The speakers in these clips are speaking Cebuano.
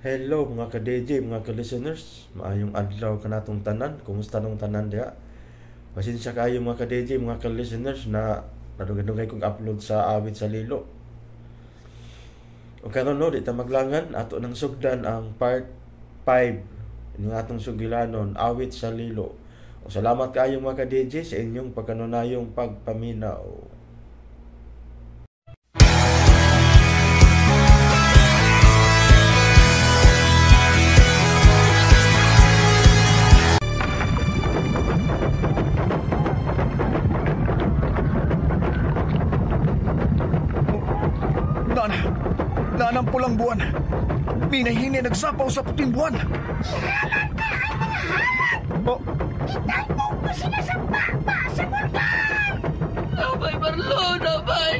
Hello mga ka-DJ, mga ka-listeners. Maayong adlaw kanatong tanan. Kumusta nung tanan diha? Pasensya kayo mga ka-DJ, mga ka-listeners na nadugay-dugay kong upload sa Awit sa Lilo. O karon no, di ta maglangan ato nang sugdan ang part 5 ng atong sugilanon, Awit sa Lilo. O salamat kaayo mga ka-DJ sa inyong pagkanunayong pagpaminaw. Nana, ang pulang buwan. Minahini nagsapaw sa puting buwan. Halat ka ang mga halat! Oh. Italbog mo sila sa baba sa bulkan! Abay, Marlon, abay!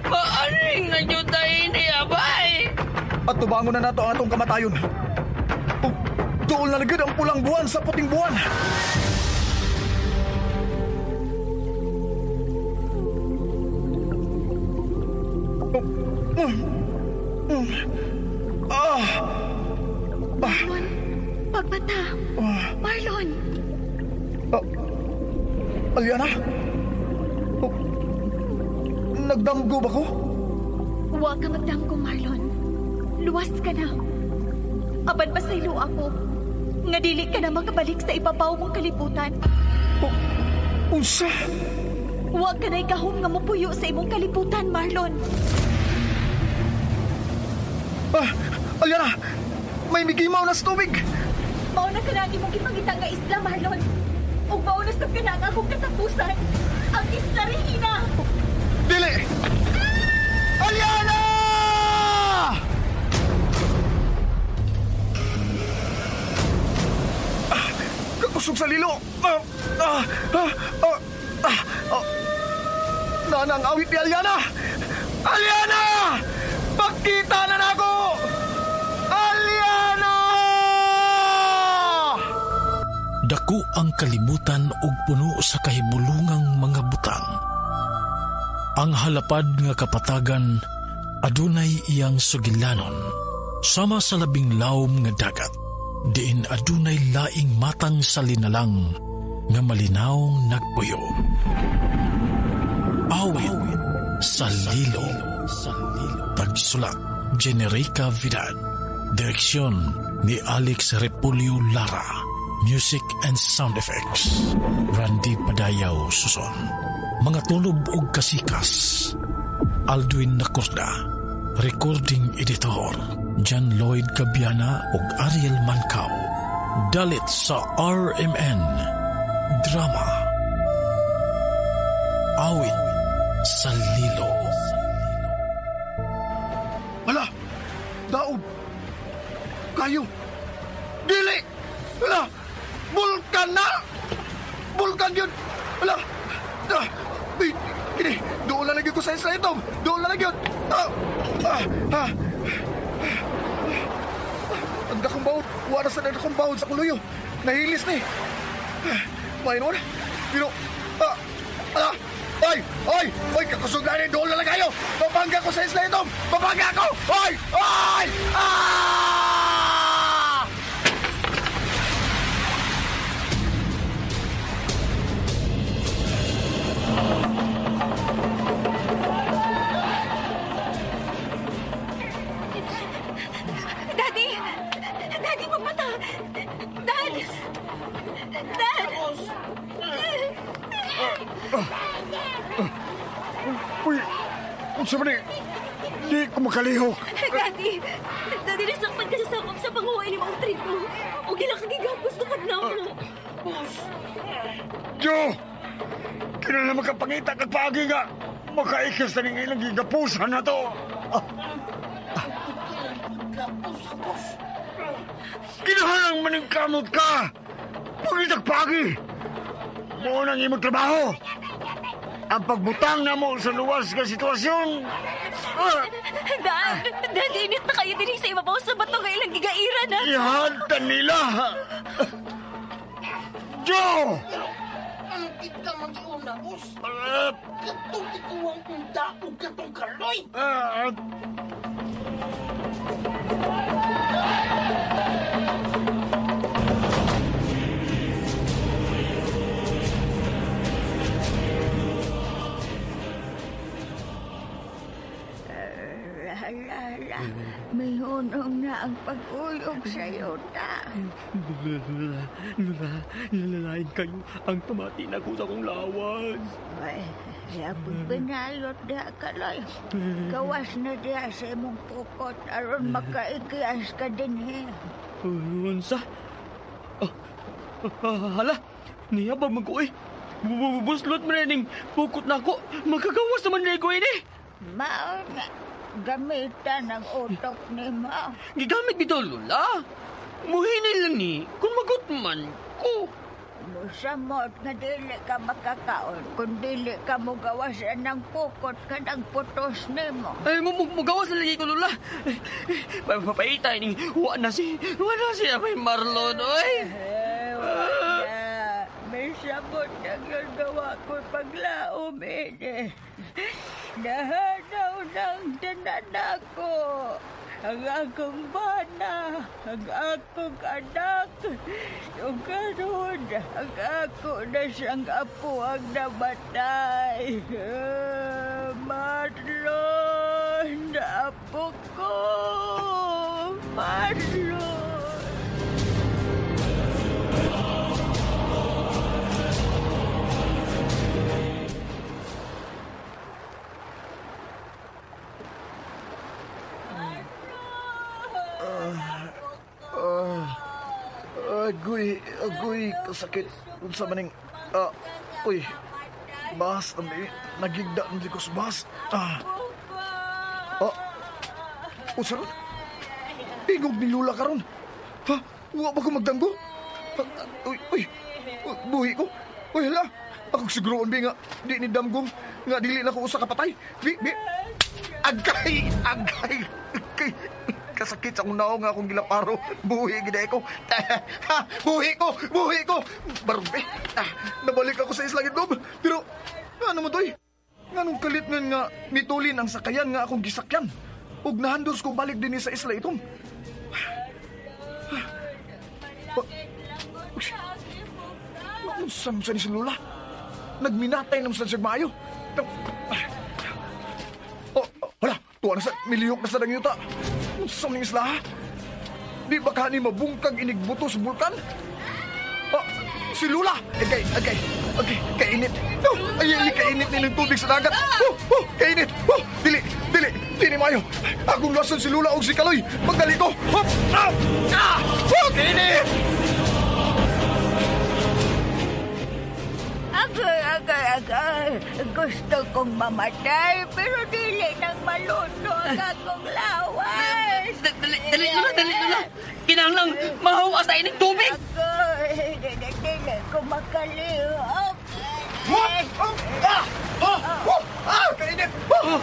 Maaring na nyo tayo ni abay! At tubangon na nato ang atong kamatayon. Oh, dool na lagid ang pulang buwan sa puting buwan! Marlon, pagmata. Marlon. Aliana? Oh, nagdamgo ba ko? Huwag ka magdamgo, Marlon. Luwas ka na. Apan pasaylo ako. Nga dili ka na makabalik sa ibabaw mong kalibutan. Oh, unsa? Huwag ka na ikahom nga mupuyo sa imong kalibutan, Marlon. Aliana! May migimaw na sa tubig! Mao na ka na ang imong gipangita nga isla, Marlon. Ug mao na sab ka na ang akong katapusan. Ang Isla Regina! Dili! Aliana! Kakusog sa lilo! Nana ang awit ni Aliana! Aliana! Pagkita na nako! Aliana! Dako ang kalibutan ug puno sa kahibulungang mga butang. Ang halapad nga kapatagan adunay iyang sugilanon sama sa labing lawom nga dagat, diin adunay laing matang sa linalang nga malinaw nagpuyo. Awit sa Lilo. Tagsulat, Generica Vidad. Direksyon ni Alex Repulio Lara. Music and sound effects, Randy Padayaw Suson. Mga tulob og kasikas, Aldwin Nacorda. Recording editor, John Lloyd Cabiana ug Ariel Mancao. Dalit sa RMN Drama Awit sa Lilo. Hala! Daob! Kayo! Dili! Hala! Bulkan na! Bulkan yun! Hala! Kini! Doon na lagi ko sa isla ito! Doon na lagi yun! Ang dakong bawod! Wala sa dakong bawod sa kuluyo! Nahilis ni! Mayroon! Pero... Hala! Ay! Ay! Ay! Kakusog na rin! Doon na lang kayo! Babangga ko sa isla ito! Babangga ko! Ay! Ay! Ah! Daddy! Daddy, magmata! Dad! Dad! Uy! Unsa man ni? Di ko makalihok. Daddy! Daddy, nasakpan ka sa sakop sa panguhay ni Mang Trigo. O gilakagigapos na kadlawon. Jo! Kinala makapangita kag paagi nga. Makaikas na ning ilang gigapusan na to. Kinahalang maning kamot ka! Pangitag paagi! Mo nang imong trabaho! Ang pagbutang na mo sa luwas nga sitwasyon! Dad! Dad, init na kayo din sa ibabaw sa bato nga ilang gigaira na! Ihanta nila! Jo! Anong kita mag-iuna, boss? Katong tikuwang kong daog katong kaloy! Hala, hala. May hunong na ang pag-uyog sa yuta. Lula, lalalain kayo ang pamati na ko sa akong lawas. Ay, yapon pinayot diha kaloy. Gawas na diha sa imong pukot aron makaikiyas ka dinhi. Unsa? Hala, niya ba mag-uwi? Buslot mo na ning pukot na ako. Magkagawas naman na ko ini. Mao na, gamitan ang utok ni mo. Gigamit bitaw, Lola. Muhinay lang ni kung magutman ko. Musamot nga dili ka makakaon kung dili ka mugawas ng pukot ka ng putos nimo. Ay, mugawas na lagi ko, Lola. Papaita ning wa na si Abay Marlon, oy. Wa na. May sabot na yun gawa ko paglaom, eh. Nahanaw ng tanan ako. Ang akong bana, ang akong anak. Yung karon, ang ako na siyang apo ang namatay. Marlon, apo ko. Marlon. Agoy, kasakit. Unsa maning, uy, bas, nagigda na di ko sa bas. Unsa ron? Tingog ni Lula karon. Ha? Wa ba ko magdanggo? Uy, buhi ko. Uy, hala. Ako siguroon, bi, nga, di ni damgong, nga dili na ko usa ka patay. Bi. Agay. Kasakit sa akong naong nga akong gilaparo. Buhi gid ko. Buhi ko. Barbe. Nabalik ako sa Islang Itom. Pero, ano mo toy? Nganong kalit nga mitulin ang sakayan nga akong gisakyan. Ug nahandos ko balik din sa Isla Itom. Unsa man ni si Lola? Nagminatay naman sa siyang maayo. Oh, hala, tuwa na sa miliyok na sa dangyuta. Unsa man isla, ha? Di ba ka ni mabungkag inigbuto sa bulkan? Oh, si Lula! Agay, kainit. Oh, ay, kainit nilang tubig sa dagat. Oh, kainit. Oh, dili, dili mayo. Akong luwason si Lula o si Kaloy. Magdali ko. Hop! Ah! Ah! Oh, kainit! Agay. Gusto kong mamatay, pero dili nang maluto ang akong lawas. Dali, Lola. Kinahanglang mahawas na ining tubig. Agay, dili ko makalihok. What? Oh, ah! Oh, oh, ah, kainit. Oh,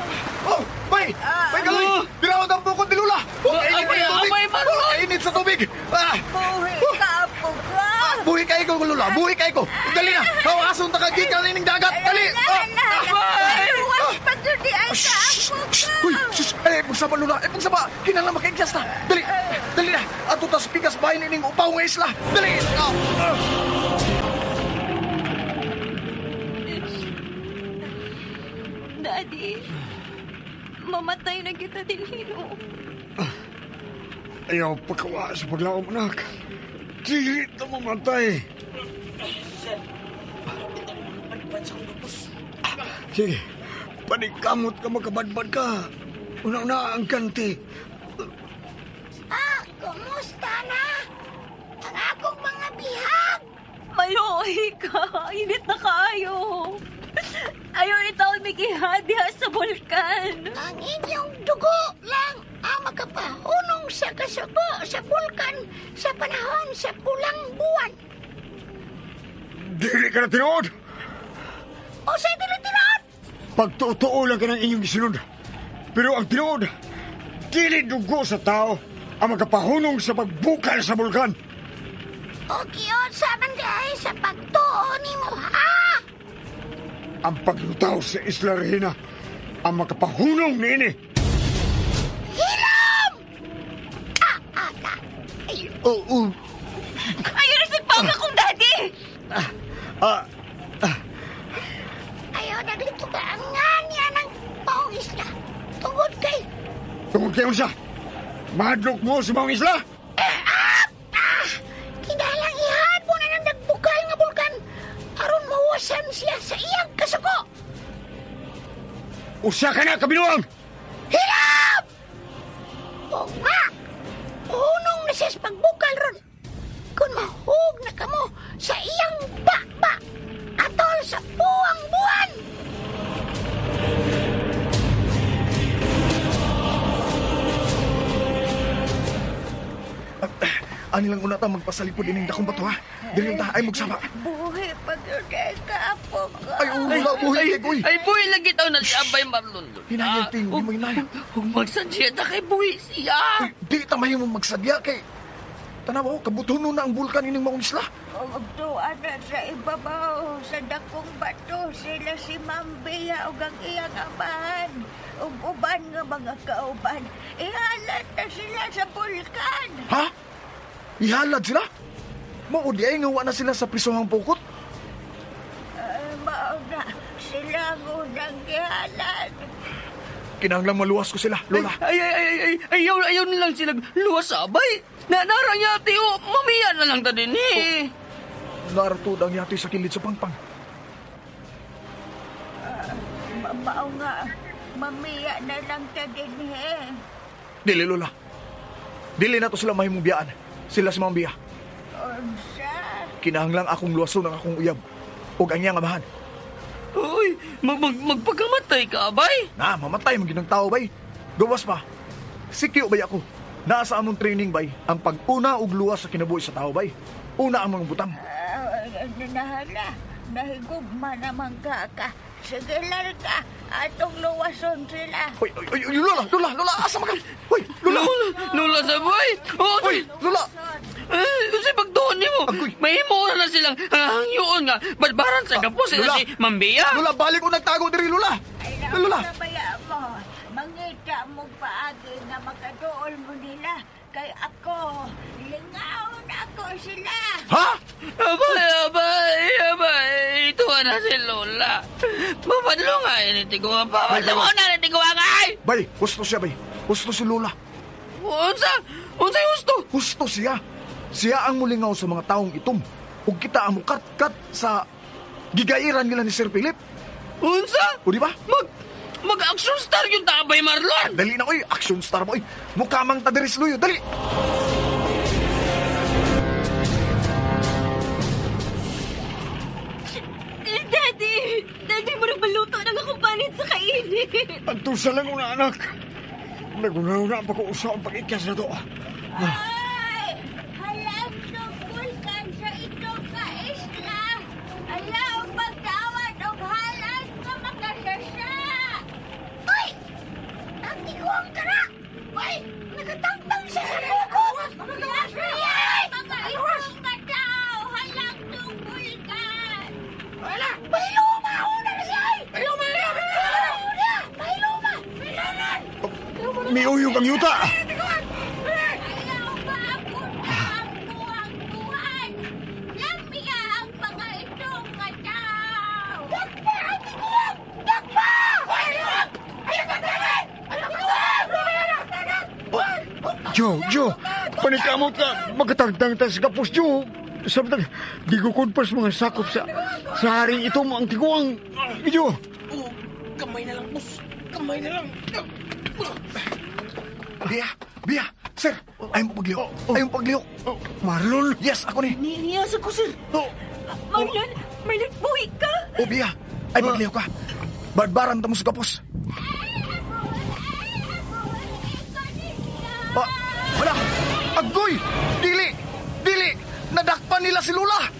oh, bay, Kaloy. Birawag ang bukod ni Lula. Oh, kainit sa tubig. Oh, kainit sa tubig. Ah. Buhi ka, apo ka. Buhi kayo ko, Lula. Buhi kayo ko. Dali na. Hawason ta ka gikan ining dagat. Dali. Luwas pa gyud di ay ka, apo ka. Uy, sus. Ay, pagsaba, Lula. Ay, pagsaba. Kinahanglan makaiglas ta. Dali. Dali na. Ato ta sa pikas bahin ining upaw nga isla. Dali. Daddy, mamatay na kita din, Hino. Ayaw pagkawa sa paglaom, anak. Dili na mamatay. Sige, panikamot ka, makabadbad ka. Una-una ang kanti. Kumusta na? Ang akong mga bihag. Maluoy ka. Init na kaayo. Ayaw itaon may diha sa bulkan. Ang inyong dugo lang ang makapahunong sa kasugo sa bulkan sa panahon sa pulang buwan. Dili ka na tinuod! O sa dili tinuod? Pagtutuo lang ka ng inyong gisunod. Pero ang tinuod, dili dugo sa tao ang makapahunong sa pagbukal sa bulkan. O kiyon sa man sa pagtuo nimo, ha? Ang paglutaw sa Isla Regina ang makapahunong niini. Hilom! Ay, oh. Ayaw na sigpang akong daddy! Ayaw naglito ka ang nga niya ng paong isla. Tungod kay Tungod kayo siya. Mahadlok mo sa mga isla. Kinalang ihabo na ng nagbukal nga bulkan aron mahuwasan siya sa iyang kasuko. Usa ka na, kabinuang! Hilap! O nga! Unong na siya sa pagbukal ron. Kung mahug na kamo sa iyang bakba, atol sa buwang buwan. Ani lang una ta magpasalipod ining dakong bato ha. Dili ta ay magsama. Buhi pag yun ay kaapo ko. Ay, ulo, buhi kay uy. Ay, buhi lagi taw na si Abay Marlon. Hinayang ting, di mo hinayang. Huwag magsadya ta kay buhi siya. Uy, di ta mahimong magsadya kay tanaw ko, kabutuno na ang bulkan ining maong isla. Ug tuwa na sa ibabaw sa dakong bato sila si Ma'am Bea ug ang iyang amahan ug uban nga mga kauban. Ihalat na sila sa bulkan. Ha? Ihalad sila? Mao di ay nga wa na sila sa prisohang pukot? Mao na sila ang unang gihalad. Kinahanglang maluwas ko sila, Lola. Ay, ay, ay, ay, ayaw, ayaw nilang sila luwas abay. Na, narang yati, oh, mamiya na lang ta din eh. Oh, naratod ang yati sa kilid sa pangpang. Mao nga, mamiya na lang ta din eh. Dili, Lola. Dili na to sila mahimong biyaan. Sila si Ma'am Bea. Unsa? Kinahanglang akong luwason ang akong uyab. Ug ang iyang amahan. Uy, magpagkamatay ka, abay? Na, mamatay man ginang tao, bay. Gawas pa. Sikyo bay ako. Naa sa among training, bay. Ang pag-una og luwas sa kinabuhi sa tao, bay. Una ang mga butang. Nahala, nahigugma naman ka ka. Sige, larga. Atong luwason sila. Uy, uy, uy, Lola, Lola, Lola, asa man ka? Uy, Lola. Lola, sa boy. Oh, uy, Lola. Eh, unsay pagtuon nimo? Mahimo na silang hangyoon nga badbaran sa kapos sila si Ma'am Bea. Lola, balik ko nagtago diri, Lola. Ay, Lola. Sabaya mo. Mangita mo paagi nga makaduol mo nila. Kay ako, lingaon ako sila. Ha? Abay, abay, abay. Ito na si Lola. Mapadlo nga, initiguan pa. Mapadlo na, initiguan nga. Bay, gusto siya, bay. Gusto si Lola. Unsa? Unsa gusto? Gusto siya. Siya ang mulingaw sa mga taong itom. Ug kita ang mukat-kat sa gigairan nila ni Sir Philip. Unsa? O di ba? Mag-action star yung tabay, Marlon! Dali na, oy! Action star mo, oy! Mukha mang tadiris luyo! Dali! Daddy! Daddy, murag maluto nang akong panit sa kainit. Antusa lang una, anak. Naguna-una pa ko usa ang pag-ikas na to. Ay! Halang bulkan sa itong ka-isla! Ayaw pagtawad og halang ka makasasa! Uy! Ang tiguang ka na! Uy! Nakatangtang siya sa bukod! Ay! Mga itong katao! Halang tong bulkan! Wala! Mahiluma! Una na siya! Mahiluma! Mahiluma! Mahiluma! Miuyog ang yuta! Ayaw ba ako na ang buwang-buwan? Lamia ang mga itong katao! Dakpa! Ang tiguang! Dakpa! Jo, Jo, panikamot ka, magkatangtang ta sa kapos, Jo. Samtang, gigukod pa sa mga sakop sa haring itom ang tiguang. Jo. Oh, kamay na lang, boss. Kamay na lang. Bia, Bia, sir, ayaw paglihok. Ayaw paglihok. Marlon? Yes, ako ni. Niyasa ko, sir. Oh. Marlon, Marlon, buhi ka. Oh, Bia, ay paglihok ka. Barbaran ta mo sa kapos. Ah, wala! Agoy! Dili! Dili! Nadakpan nila si Lola!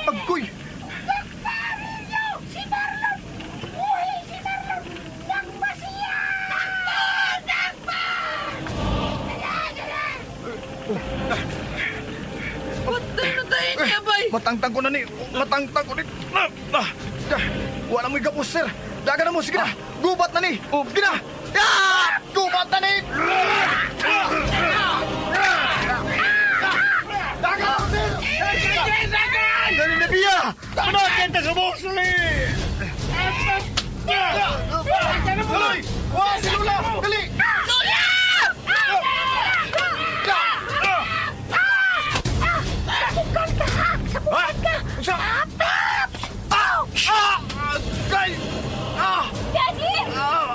Agoy! Si Marlon! Buhi si Marlon! Dakpa siya! Dakpa! Dakpa! Patay na tayo niya, bay. Matangtang ko na ni. Matangtang ko ni. Wala mo'y gapos, sir. Daga na mo, sige na. Gubat na ni. Sige na. Ah! Gubat na ni. Daga na, sir. Dali na, Bia! Sakit na sa dali! Dali! Wah, si Lola! Dali! Lola! Sabukan ka, ha? Sabukan ka! Paps! Ah! Agay! Ah! Daddy!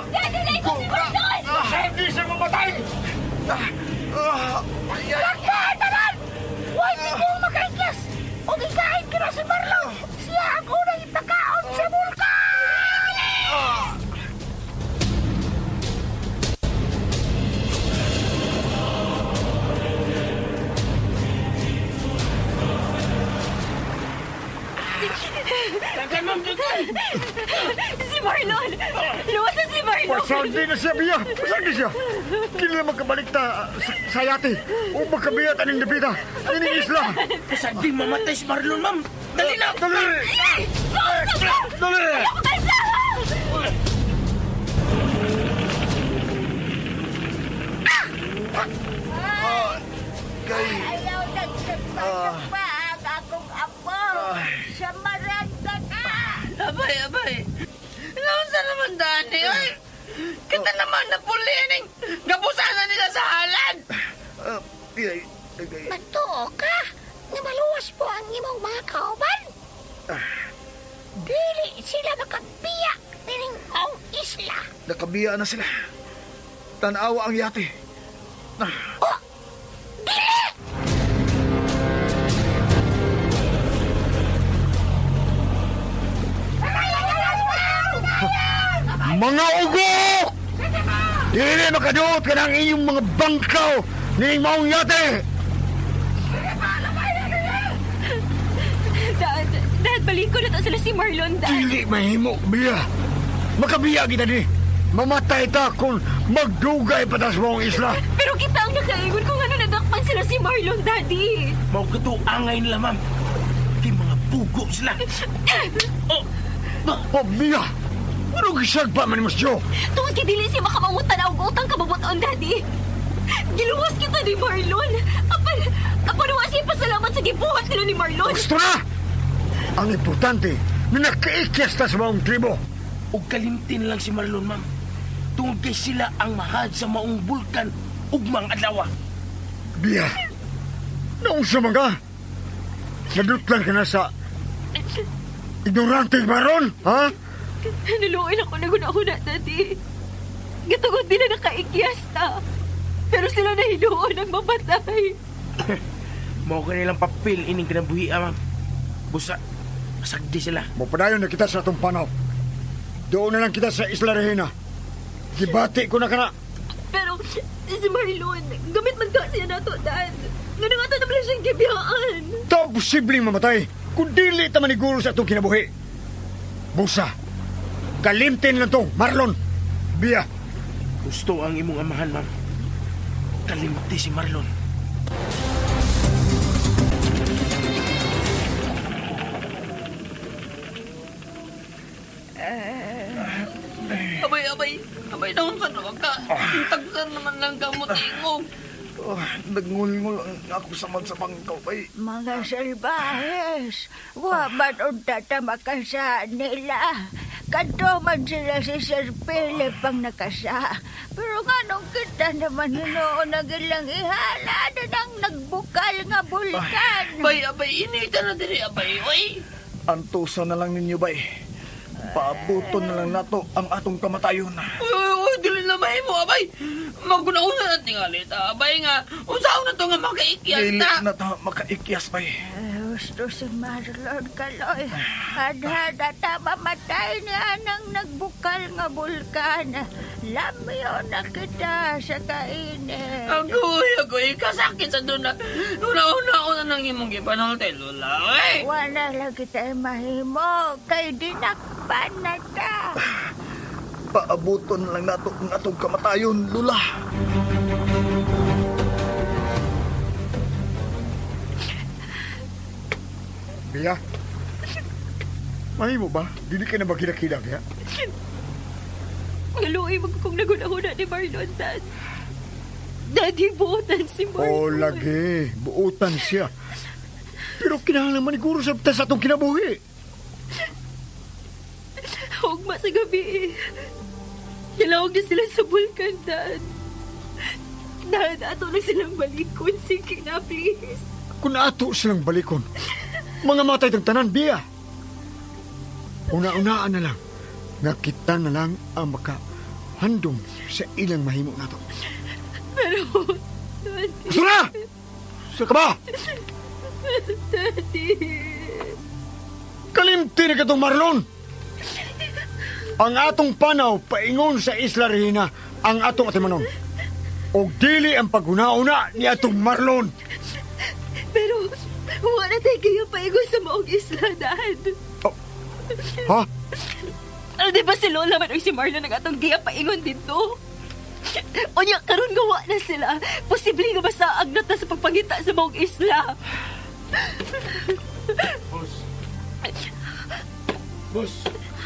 Daddy, like si Marlon! Hindi siya mamatay! Ah! Ay, ay! Takbo, tanan! Huwag di mo makaiklas! O gikain ka na si Marlon! Siya ang unang ipakaon sa bulkan! Dagan, ma'am, dagan! Si Marlon! Luwas na si Marlon! Pasandi na siya, Bia! Pasandi siya! Kila magkabalik ta sa yate o magkabiya taning dapita, ining isla! Pasagdi mamatay si Marlon, ma'am. Dali na! Dali! Dali! Kay! Ayaw nagsagpa-sagpa ang akong apo. Sa maranda na. Abay, abay. Naunsa naman, Dani, oy. Kita naman na pulining. Gapusan na nila sa halad. Ay, ay, Magtuo ka nga maluwas po ang imong mga kauban. Dili sila makabiya nining maong isla. Nakabiya na sila. Tanawa ang yate. Oh, dili! Mga ugok! Dili makaduot ka ng inyong mga bangkaw nining maong yate! Dad, Dad, balik ko na to sila si Marlon, Dad. Dili mahimo, Bia! Makabiya kita ni! Mamatay ta kung magdugay pa ta sa maong isla! Pero kita ang nakaingon kung ano nadakpan sila si Marlon, Daddy. Mao kato angay nila, ma'am. Kay mga pugo sila. Oh, Oh, Bia! Ano gisagpa man ni Mas Joe? Tungod kay dili siya makamangutan og utang kabubuton, Daddy. Giluwas kita ni Marlon. Apan, apan wa siya pasalamat sa gibuhat nila ni Marlon. Gusto na! Ang importante, na nakaikyas ta sa maong tribo. ug kalimtin lang si Marlon, ma'am. Tungod kay sila ang mahad sa maong bulkan ugmang adlaw. Bia, naunsa man ka? Nadutlan ka na sa ignorante baron, ha? Naluoy ako na guna-huna, Daddy. Gatungod nila nakaikyas ta. Pero sila na hinuon ang mamatay. Mao kanilang papel ining kinabuhi, ma'am. Busa, masagdi sila. Mapadayon na kita sa atong panaw. Doon na lang kita sa Isla Regina. Gibati ko na kana. Pero si Marlon, gamit man ka siya nato, Dad. Nga nga ito naman siyang gibiyaan. Ta posibleng mamatay kung dili ta maniguro sa atong kinabuhi. Busa, kalimtin lang to, Marlon. Bia, Gusto ang imong amahan, ma'am. Kalimti si Marlon. Abay, abay. Abay, naunsa naman ka. Tagsan naman lang kamot ingog. Oh, nagngulngul ang ako sa man sa bangkaw, bay. Mga salbahes, wa man unta ta makasa nila. Kadto man sila si Sir Philip ang nakasa. Pero nganong kita naman hinuon ang ilang ihala na nang nagbukal nga bulkan. Abay, abay, inita na diri, abay, oy. Antusa na lang ninyo, bay. Paabuton na lang nato ang atong kamatayon. Uy, uy, uy, dili na mahimo, abay. Maguna-una na tingali ta, abay nga. Unsaon na to nga makaikyas Dili ta? na ta makaikyas, bay. Gusto si Marlon Kaloy. Hadhada ta mamatay niya nang nagbukal nga bulkan. Lamyo na kita sa kainit. Agoy, agoy, kasakit sa doon na. Una-una na nang imong gipanulti, Lola, oy. Wala lang kita mahimo kay dinakpan na ta. Paabuton na lang nato ang atong kamatayon, Lula. Bia, mahimo ba? Dili ka na ba kila-kila, Bia? Naluoy mo kung naguna-huna ni Marlon, Dad. Daddy, buotan si Marlon. Oh, lagi. Buotan siya. Pero kinahanglan maniguro sa sa atong kinabuhi. ugma sa gabi. Nilawag na sila sa bulkan, Dad. Dad, ato na silang balikon. Sige na, please. Kung ato silang balikon, mga matay tang tanan, Bia. Una-unaan na lang, nga kita na lang ang makahandom sa ilang mahimo nato. Pero, Daddy... Gusto na! Sa ka ba? Daddy... Kalimti na katong Marlon! Ang atong panaw paingon sa Isla Regina ang atong atimanon. Og dili ang paghuna-una ni atong Marlon. Pero, wala tayo kaya paingon sa maong isla, Dad. Oh. Ha? Ano, di ba si Lola man o si Marlon ang atong giya paingon dito? Unya, karon gawa na sila. Posible nga masaag na ta sa pagpangita sa maong isla. Boss. Boss.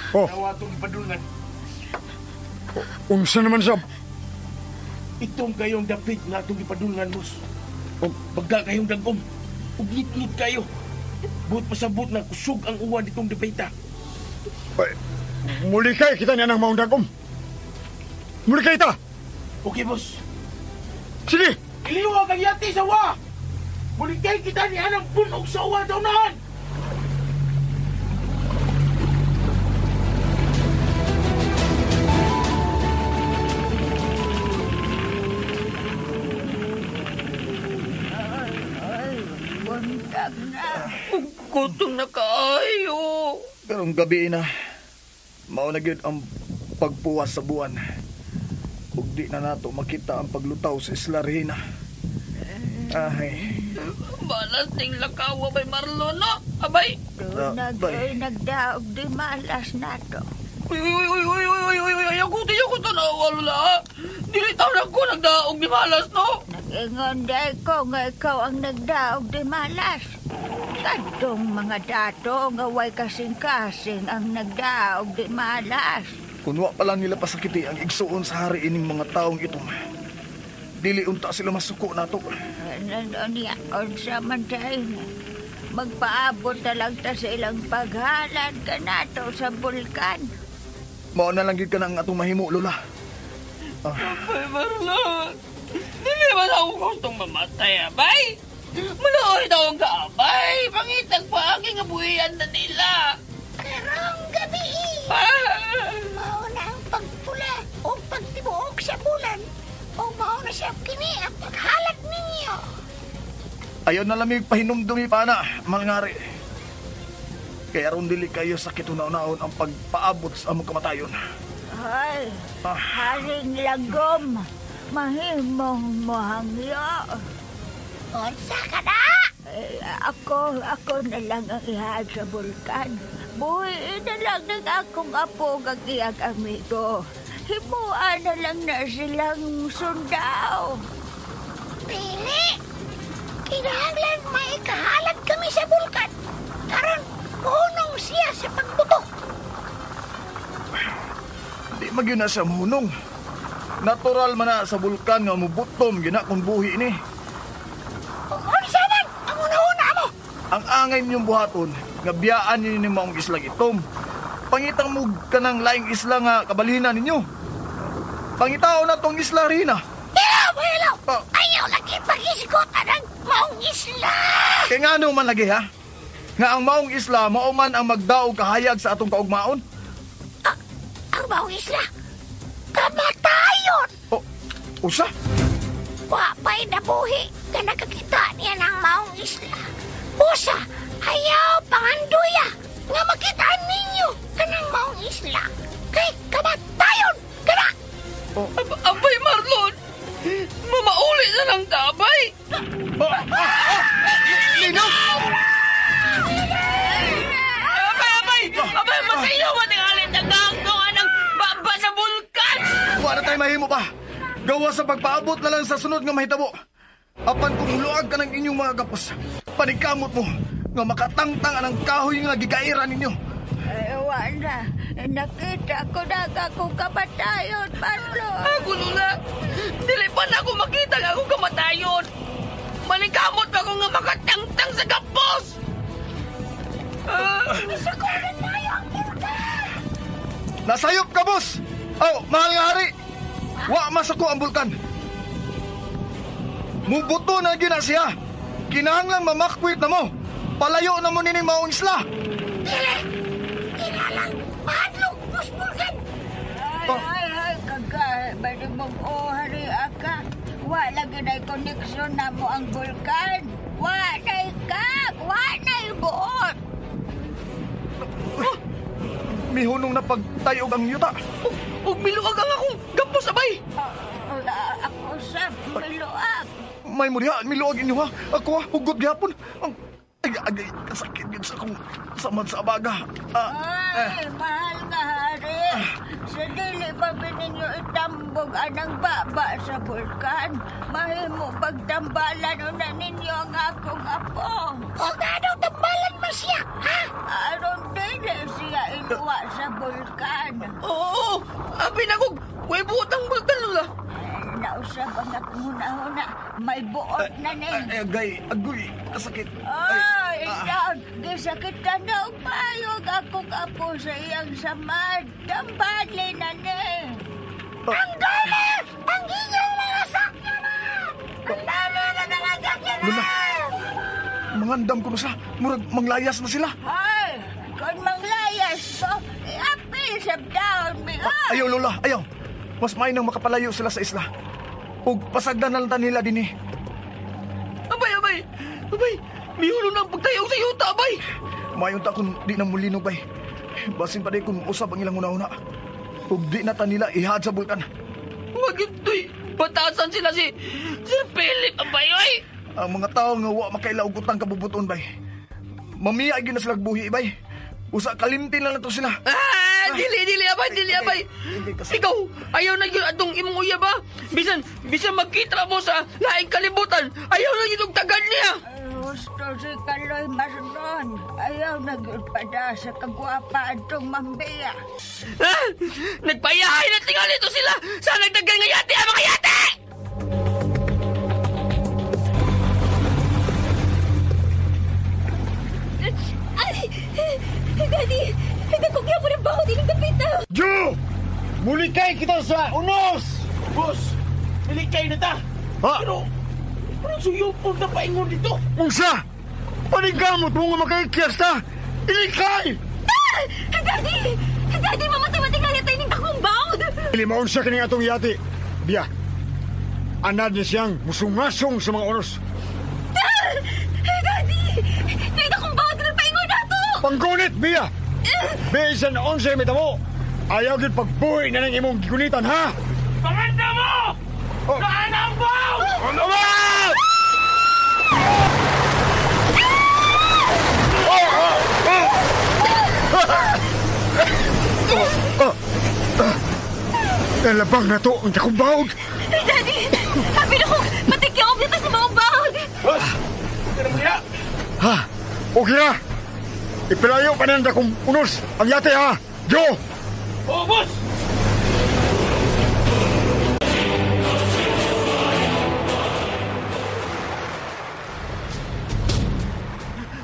Oh. Nawa itong ipadulngan. Unsa naman sab? Itong kayong dapit na itong ipadulngan, boss. Oh. Bagga kayong dagom. Ugnit-nit kayo. Buot pasabot na kusog ang uwan ditong dapita. Ay, muli kay kita niya ng maong dagom. Muli kay ta. Okay, boss. Sige. Iliwag ang yati sa wa. Muli kay kita niya ng punog sa uwan sa unahan. Buntag na. Gutom na kaayo. Karong gabi na, mao na gyud ang pagpuwas sa buwan. Ug di na nato makita ang paglutaw sa Isla Regina. Ay. Balas ning lakawa bay Marlon, no? Abay. Doon nagdaog di malas nato. Uy, uy, uy, uy, uy, uy, uy, uy, ayaw ko tanawa, Lola. Dili taon ako nagdaog di malas, no? Nag-ingon day ko nga ikaw ang nagdaog di malas. Kadtong mga dato nga way kasing-kasing ang nagdaog di malas. Kunwa pa lang nila pasakiti ang igsuon sa hari ining mga taong itong. Dili unta sila masuko nato. Ano niya, unsa man tayo na. Magpaabot na lang ta sa ilang paghalad ka nato sa bulkan. Mao na lang gyud ka na ang atong mahimo, Lola. Abay, Marlon. Dili ba ako gustong mamatay, abay? Manuoy daw ang kaabay. Pangitag pa aking abuhian na nila. Karong gabi, mao na ang pagpula o pagtibuok sa bulan. O mao na siya kini ang paghalad ninyo. Ayaw na lamig pahinumdumi pa na, mangari. Kaya aron dili kayo sakit una-unaon ang pagpaabot sa among kamatayon. Ay, haring lagom, mahimong mohangyo. Unsa ka na? Eh, ako na lang ang ihal sa bulkan. Buhiin na lang ng akong apo kag iyang amigo. Himuan na lang na silang sundaw. Dili! Kinahanglan maikahalad kami sa bulkan. Karon, muhunong siya sa pagbuto. Di magyun na siya muhunong. Natural man na sa bulkan nga mubutom gina kung buhi ni. Unsa man ang una-una mo? Ang angay ninyong buhaton, nga biyaan ninyo ni maong islang itom. Pangitang mo kanang laing isla nga kabalhinan ninyo. Pangitao na tong isla rin ah. Hello, hello! Ayaw lagi pag-isgutan ang maong isla! Kaya nga ano man lagi ha? Nga ang maong isla, mao man ang magdaog kahayag sa atong kaugmaon. Ang maong isla? Kamatayon! Oh, usa? Wa pa'y nabuhi na nakakita niya ng maong isla. Usa, ayaw panganduya nga makitaan ninyo kanang maong isla. Kay kamatayon! Kana! Oh. Abay, Marlon! Mamauli na lang tabay! Lino! Abay, abay! Abay, masayo matingalit ang ganggang ng baba sa bulkan! Wala tayo mahimo pa! Gawa sa pagpaabot na lang sa sunod nga mahitabo. Apan kung luag ka ng inyong mga gapos, panigkamot mo nga makatangtang ang kahoy nga gigaira ninyo. Ay, wala. Nakita ko na akong kamatayon, Marlon. Ako, Lola. Dili pa na ako makita nga akong kamatayon. Maningkamot pa ako nga makatangtang sa gapos. Misukulan na ang bulkan. Nasayop ka, boss! Oh, mahal nga hari! Wa masako ang bulkan. Mubuto na gyud na siya. Kinahanglang mamakwit na mo. Palayo na mo nining maong isla. Dili! Kinahanglang mahadlok boss bulkan. Ay, kagay. Bali mong oh, hari aka. Wa lagi na'y koneksyon na mo ang bulkan. Wa na'y kag! Wa na'y buot! Mihunong na pagtayog ang yuta. Ug miluag ang akong gapos, abay! Ako sab, miluag. May muriha, miluag inyo ha. Ako ha, hugot gyapon. Ay, agay, kasakit yun sa akong samad sa abaga. Ay, mahal nga hari. Sa dili pa ninyo itambog anang baba sa bulkan. Mahimo pagtambalan una ninyo ang akong apo. O nga tambalan man siya, ha? Aron dili siya iluwa sa bulkan. Oo, abi na kog, way buot ang bulkan, Lola. Nausab ang akong huna-huna. May buot na ni. Ay, agay, agoy, kasakit. Ay, ikaw, gisakit ka na upayog akong apo sa iyang samad. Tambali na ni. Ang dami! Ang inyong mga sakyanan! Ang dami na mga sakyanan! Lola, mangandam ko na sila. Murag, manglayas na sila. Ay, kung manglayas mo, iapil sa down, mi. Ayaw, Lola, ayaw. Mas may nang makapalayo sila sa isla. Ug pasagdan na lang nila dinhi. Abay, abay! Abay! Mihulong na ang pagtayaw sa yuta, abay! Mayon ta kung di na mulinog, bay. Basin pa di kung usab ang ilang una-una. Ug di na ta nila ihad sa bulkan. Huwag yun, tuy! Batasan sila si Sir Philip, abay, oy! Ang mga tao nga wa makaila og utang kabubuton, bay. Mamiya gyud na sila buhi, bay. Usa kalimti na lang to sila. Ah, dili, dili, abay, dili, abay. Ikaw, ayaw na yun atong imong uyab, ha? Bisan magkita mo sa laing kalibutan, ayaw na yun og tagan niya. Gusto si Kaloy Marlon. Ayaw na yun pada sa kagwapa atong mambiya. Ah, nagpayahay na tingali ito sila sa nagdagan nga yate, ang mga yate! Ay! Daddy! Nagkukya mo ng baho din ang dapita! Jo! Mulikay kita sa unos! Boss, nilikay na ta! Ha? Pero suyupon na paingon dito! Unsa! Paningkamot mo nga makaikyas ta! Ilikay! Ah! Daddy! Daddy, mamatay-matay nga tayo ng dakong bawd! Limaon siya kining atong yati. Biya, anad niya siyang musungasong sa mga unos. Ah! Daddy! Naidakong bawd na paingon na to! Panggunit, Biya! Bisan 11 mitamo! Ayaw gid pagbuhi na ng imong gigunitan, ha? Panganda mo! Oh. Saan ang bawd? Ano ba? Oh, oh, oh! Oh, oh. Nalabang na to ang dakong bawd! Daddy! Habi na kong matikyaw dito sa mga bawd! Boss, ganun mo niya! Ha? Okay na! Ipilayo pa na akong unos ang yate, ha? Jo! Oh, boss!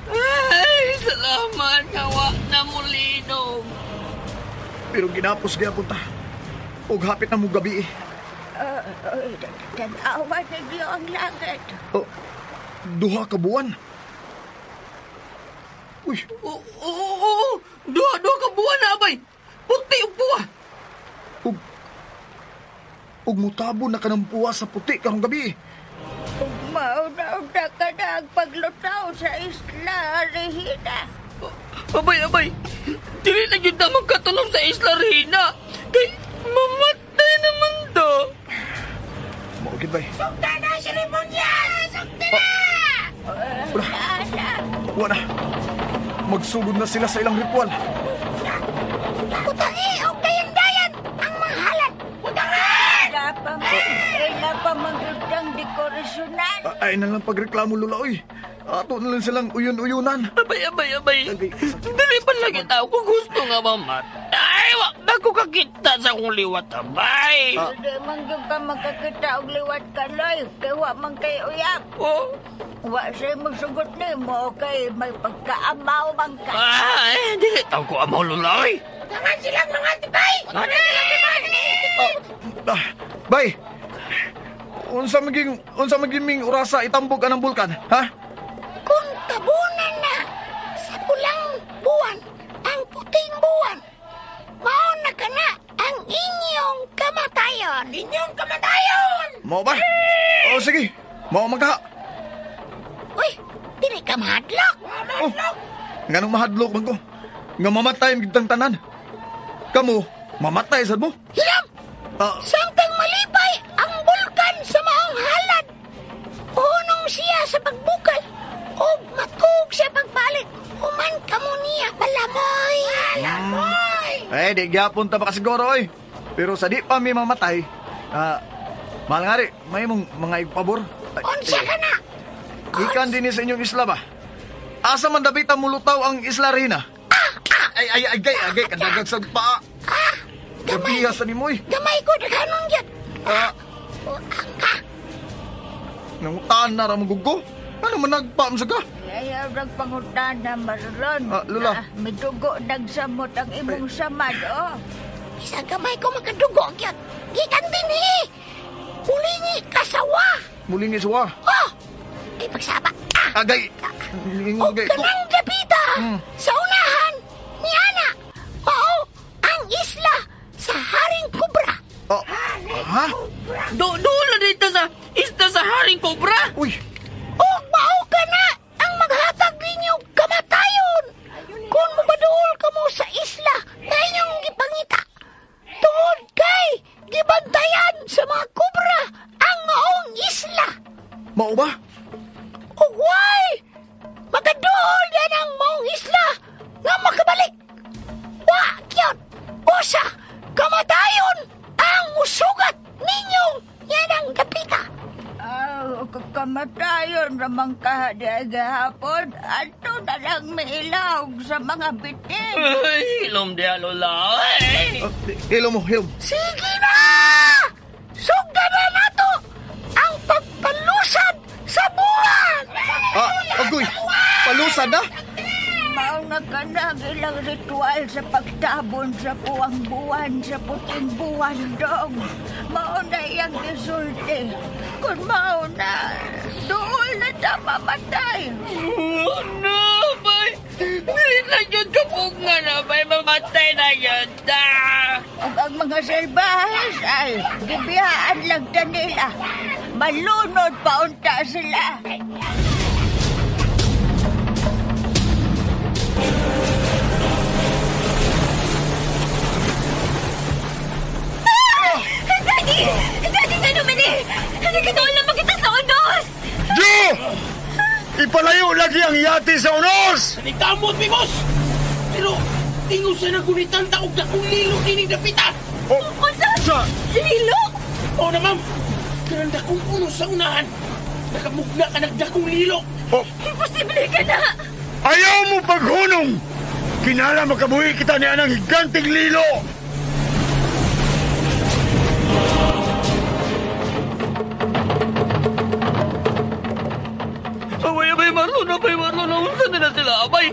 Ay, salamat nga wa na mulinom. Pero ginapos gyapon ta. Ug hapit na mo gabi. Tanawa ninyo ang langit. Oh, duha ka buwan. Uy, Oo, duha ka buwan na, abay. Puti og buwa. Ug mutabo na kanang puwa sa puti karong gabi. Ug mauna-una ka na ang paglutaw sa Isla Regina. Abay, abay. Dili na yun na magkatulong sa Isla Regina. Kay mamatay naman do. Maugid, bay. Sugta na si Remonya! Sugta na! Wala. Wala. Magsugod na sila sa ilang ritual. Utangi og dayan-dayan ang mga halad. Utangi! Wala pa manggutang dekorasyonan. Ay na lang pagreklamo, Lola, oy. Ato na lang silang uyun-uyunan. Abay, abay, abay. Dali pa lagi tao kung gusto nga mamatay. wa ba ko kakita sa akong liwat, abay. Di man gyud ka makakita og liwat kaloy, kay wa man kay uyab. Oh. Wa siya musugot nimo kay may pagkaamaw man ka. Ay, dili taw ko amaw, Lola, oy. Tangan silang mga tibay! Bay. Unsa maging ming orasa itambog anang bulkan, ha? Kung tabunan na sa pulang buwan ang puting buwan, mao na kana ang inyong kamatayon. Inyong kamatayon! Mao ba? Oh, sige. Mao man ka. Uy, dili ka mahadlok. Oh, nganong mahadlok man ko? Nga mamatay ang gitang tanan. Kamu, mamatay sad mo? Hilam! Samtang malipay ang bulkan sa maong halad, hunong siya sa pagbukal o matug sa pagbalik. Human kamo niya, malamoy! Malamoy! Eh, di gyapon ta ba kasiguro, oy. Pero sa di pa mi mamatay, mahal nga rin, may mong mga igpabor. Unsa ka na? Gikan din sa inyong isla ba? Asa man dapita mulutaw ang isla Rina? Ay, ay, ay, ay, ay, kadagag sa paa. Gamay. Gabiha sa nimoy. Gamay ko, daghanon yan. Angka. Nangutaan na ramang gugo. Ano man nagpaam sa ka? Ayaw nagpangutan na, Marlon. Lola. Midugo nagsamot ang imong samad, oh. Isang gamay ko makadugo yan. Gikan din eh. Mulingi kasawa. Mulingi sawa? Oh! Ay, pagsaba. Agay. O kanang dapita. Sa unahan ni Ana. Mao ang isla sa Haring Cobra. Oh. Ha? Doon na dito sa isla sa Haring Cobra. Uy. O mao ka na ang maghatag ninyo kamatayon. Kung mabaduol ka mo sa isla na inyong gipangita. Tungod kay gibantayan sa mga kobra ang maong isla. Mao ba? Ugway! Makaduol yan ang maong isla nga makabalik. Wa kyot! Usa! Kamatayon ang musugat ninyong yan ang dapita. Kamatayon ramang kahapon. Ato na lang mailawg sa mga bitin. Ay, hilom diya, Lola. Hilom mo, hilom. Sige na! Sugdan na nato ang pagpalusad sa buwan! Agoy! Palusad na? Mao na ka na ang ilang ritual sa pagtabon sa puwang buwan, sa puting buwan, dong. Mao na iyang gisulti. Kung mao na, dool na ta mamatay. Oh, no, bay. Dili na yun kapog nga na, bay. Mamatay na yun ta. Ug ang mga salbahes ay gibiyaan lang ta nila. Malunod pa unta sila. Daddy! Daddy, nga naman eh! Nagkataon lang makita sa unos! Jo! Ipalayo lagi ang yate sa unos! Nanitamot, mi boss! Pero, tingo sa nagunitan taog na kung lilo kining dapita! Oh, unsa? Lilo? Oo na, ma'am! Kanang dakong unos sa unahan! Nakamugna ka nagdakong lilo! Oh. Imposible ka na! Ayaw mo paghunong! Kinala makabuhi kita ni anang higanting lilo! Abay, Marlon, abay, Marlon, naunsa na sila, abay.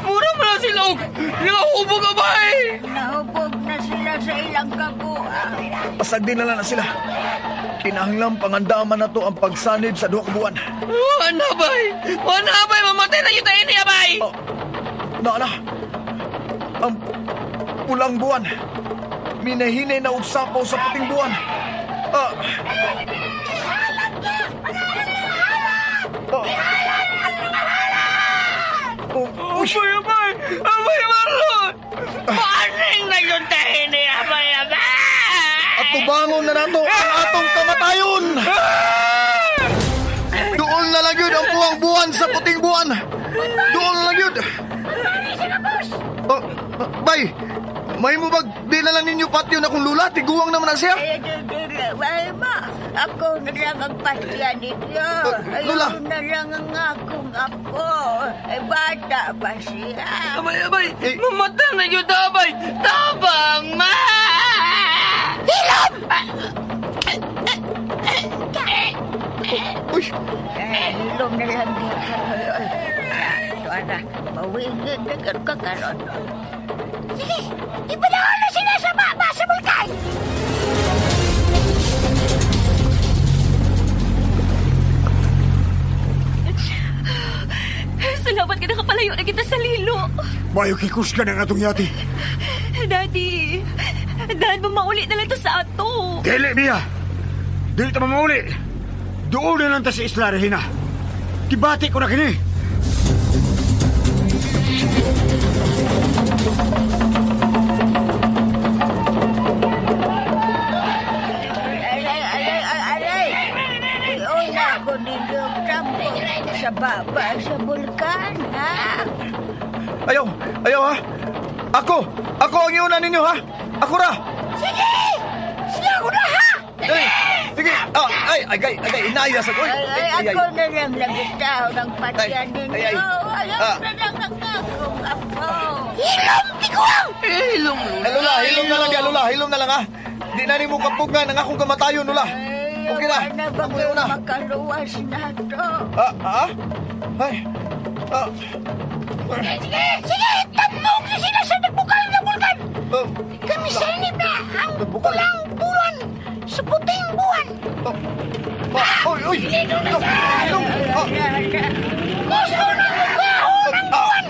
Mura man na sila, og nahubog, abay. Nahubog na sila sa ilang kabuang. Pasagdi na lang na sila. Kinahanglang pangandaman na to ang pagsanib sa duha ka buwan. Wala, abay. Wala, abay, mamatay na kita ini, abay. Oh, na. Ang pulang buwan. Minahinay na og sapaw sa puting buwan. Abay, abay! Abay, Marlon! Paning na yun tayo ni abay, abay! At tubangon na nato ang atong kamatayon! Doon na lang yun ang buwang buwan sa puting buwan! Doon na lang yun! Oh, bay! May mo bag di na lang ninyo patyon akong lula? Tiguang naman na siya! Ay, ay, ma! Ako na lang ang patyan ninyo. Lola! Ayaw na lang ang akong apo. Ay, bata Bata pa siya. Abay, abay! Mamatay na yun, abay! Tabang, ma! Hilom! Uy! Hilom na lang di karon. Tuana, mawingin na karon ka karon. Sige, ipanahon na sila sa baba sa bulkan! Salamat ka nakapalayo na kita sa lilo. Mayo kikus ka ng atong yati. Daddy, dahil mauli na lang to sa ato. Dili, Mia! Dili ta mamauli. Doon na lang ta sa Isla Regina. Gibati ko na kini. Aray, aray, aray! Iuna ko ninyo tampo sa baba sa bulkan, ha? Ayaw! Ayaw, ha? Ako! Ako ang iuna ninyo, ha? Ako ra! Sige! Siya ko na, ha? Ay, sige! Ah, ay, ay, ay, ay, inaya sa... Uy, Ay, ay, ay, ako na lang nagitaw ng patyan ninyo. Ay, ay. Ayaw Ah. na lang ang akong apo. Hilom, tiguang! Hilom, Lola. Ay, Lola, hilom na lang, Lola. Hilom na lang, ha? Di na rin mo kapugan ang akong kamatayon, Lola. Ay, Okay na. wala ba Ako yung una. makaluwas na to? Ah, ah? Ay, ah, Sige, sige! Tanog na sila sa nagbukal na bulkan! ah, Kami sanib na ang Nagbukal? pulang buwan sa puting buwan! ah, ah, uy, uy! Hilom, hilom! Ah, Gusto na mukhaon ang buwan!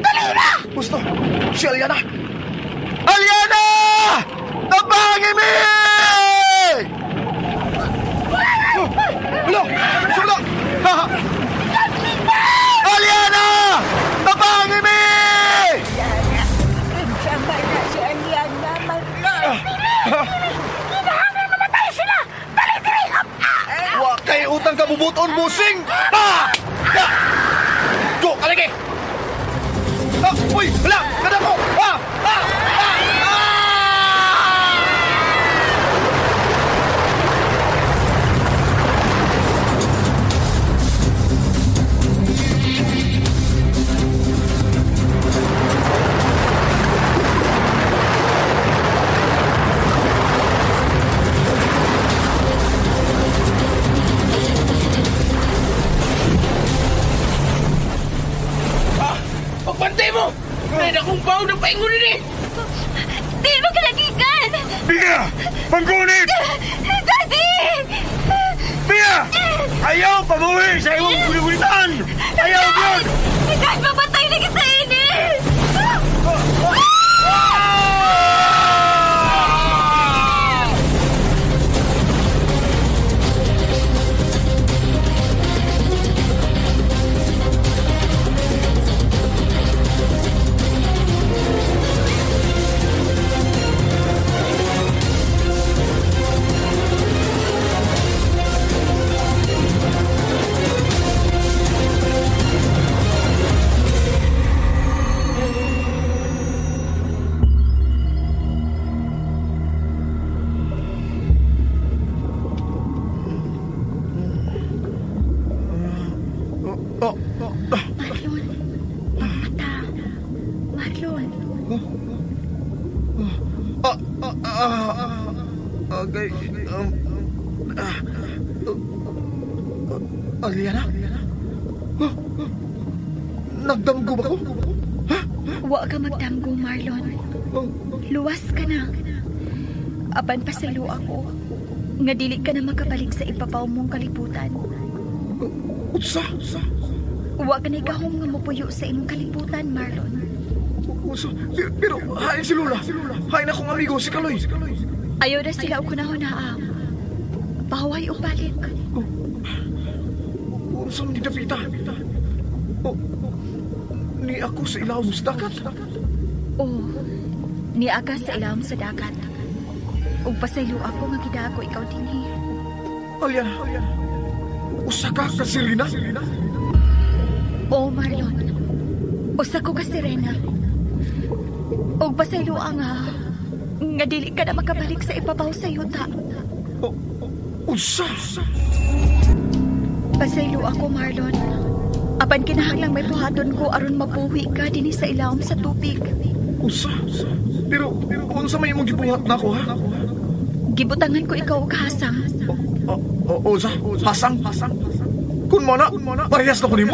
Dali na! Gusto! Si Aliana! Aliana! Tabangin mi! Ulo! Sulo! Aliana! Tabangin mi! Kinsa man na si Aliana, Marlon? Kinahanglan mamatay sila! Dali, dali! Up, ah! Wa kay utang kabubuton, busing! Ah! Ah! Go, kalagi! Ah! Uy! Hala! Kada ko! Ah! Ah! Ah! Ah! Pagbantay mo! May akong baw ng paingon ni! Di mo kalagikan! Mia! Panggunit! Daddy! Mia! Ayaw pamuwi sa imong gulitan! Ayaw yun! Dad, mapatay na kita ini! Oh, oh, ah. Marlon, mata. Marlon, Ah, ah, ah, ah, okay. Ah, ah, Aliana? Oh, oh, nagdamgo ba ko? Ha? wa ka magdamgo, Marlon. Oh, Luwas ka na. Apan pasaylo ako. Nga dili ka na makabalik sa ipapaw mong kalibutan. Unsa? Unsa? Wa ka na gahom nga mopuyo sa imong kalibutan, Marlon. Unsa? Pero, hain si Lola. Hain akong amigo, si Kaloy. Ayaw na sila og hunahunaa. Pahuway og balik. Unsa man ni Davita? Oh, ni ako sa ilawom sa dagat. Oh, niaka sa ilawom sa dagat. Ug pasaylo ako nga gidako ikaw dinhi. Aliana, usa ka ka Serena? Oh, Marlon. Usa ko ka Serena. Ug pasaylo nga nga dili ka na makabalik sa ibabaw sa yuta. Oh, unsa? Pasaylo ako, Marlon. Apan kinahanglang may buhaton ko aron mabuhi ka dinhi sa ilawom sa tubig. Unsa? Pero unsa may imong gibuhat nako ha? Gibutangan ko ikaw og hasang. Unsa? Hasang? Kun mo na, parehas na ko nimo.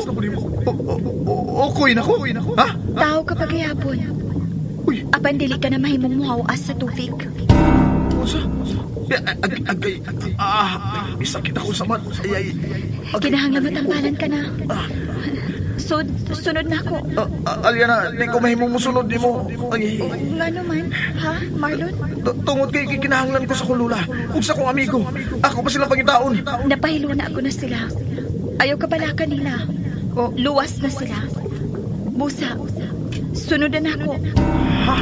Okay na ko. Ha? Tao ka paghihapon. Apan dili ka na mahimong muhawas sa tubig. Unsa? Agay, sakit ako sa mat. Kinahanglan matambalan ka na. Sunod na ako. Aliana, di ko mahimong musunod nimo. Ngano man, ha, Marlon? Tungod kay kinahanglan ko sa kong lula ug sa kong amigo. Ako pa silang pangitaon. Napahilo na ako na sila. Ayaw ka bala kanila. Luwas na sila. Busa, sunod na ako. Ha?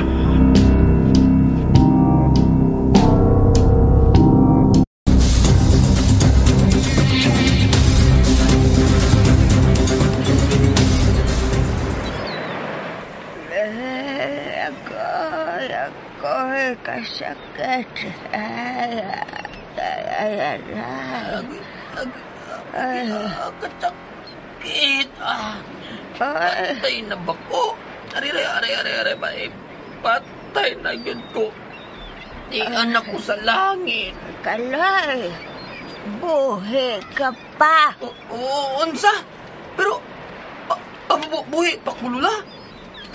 Kasakit. Kasakit. Patay na ba ko? Aray, aray. Patay na yun ko. Di anak ko sa langit. Kalay, buhi ka pa. Oo, unsa? Pero, buhi pa ko, Lula.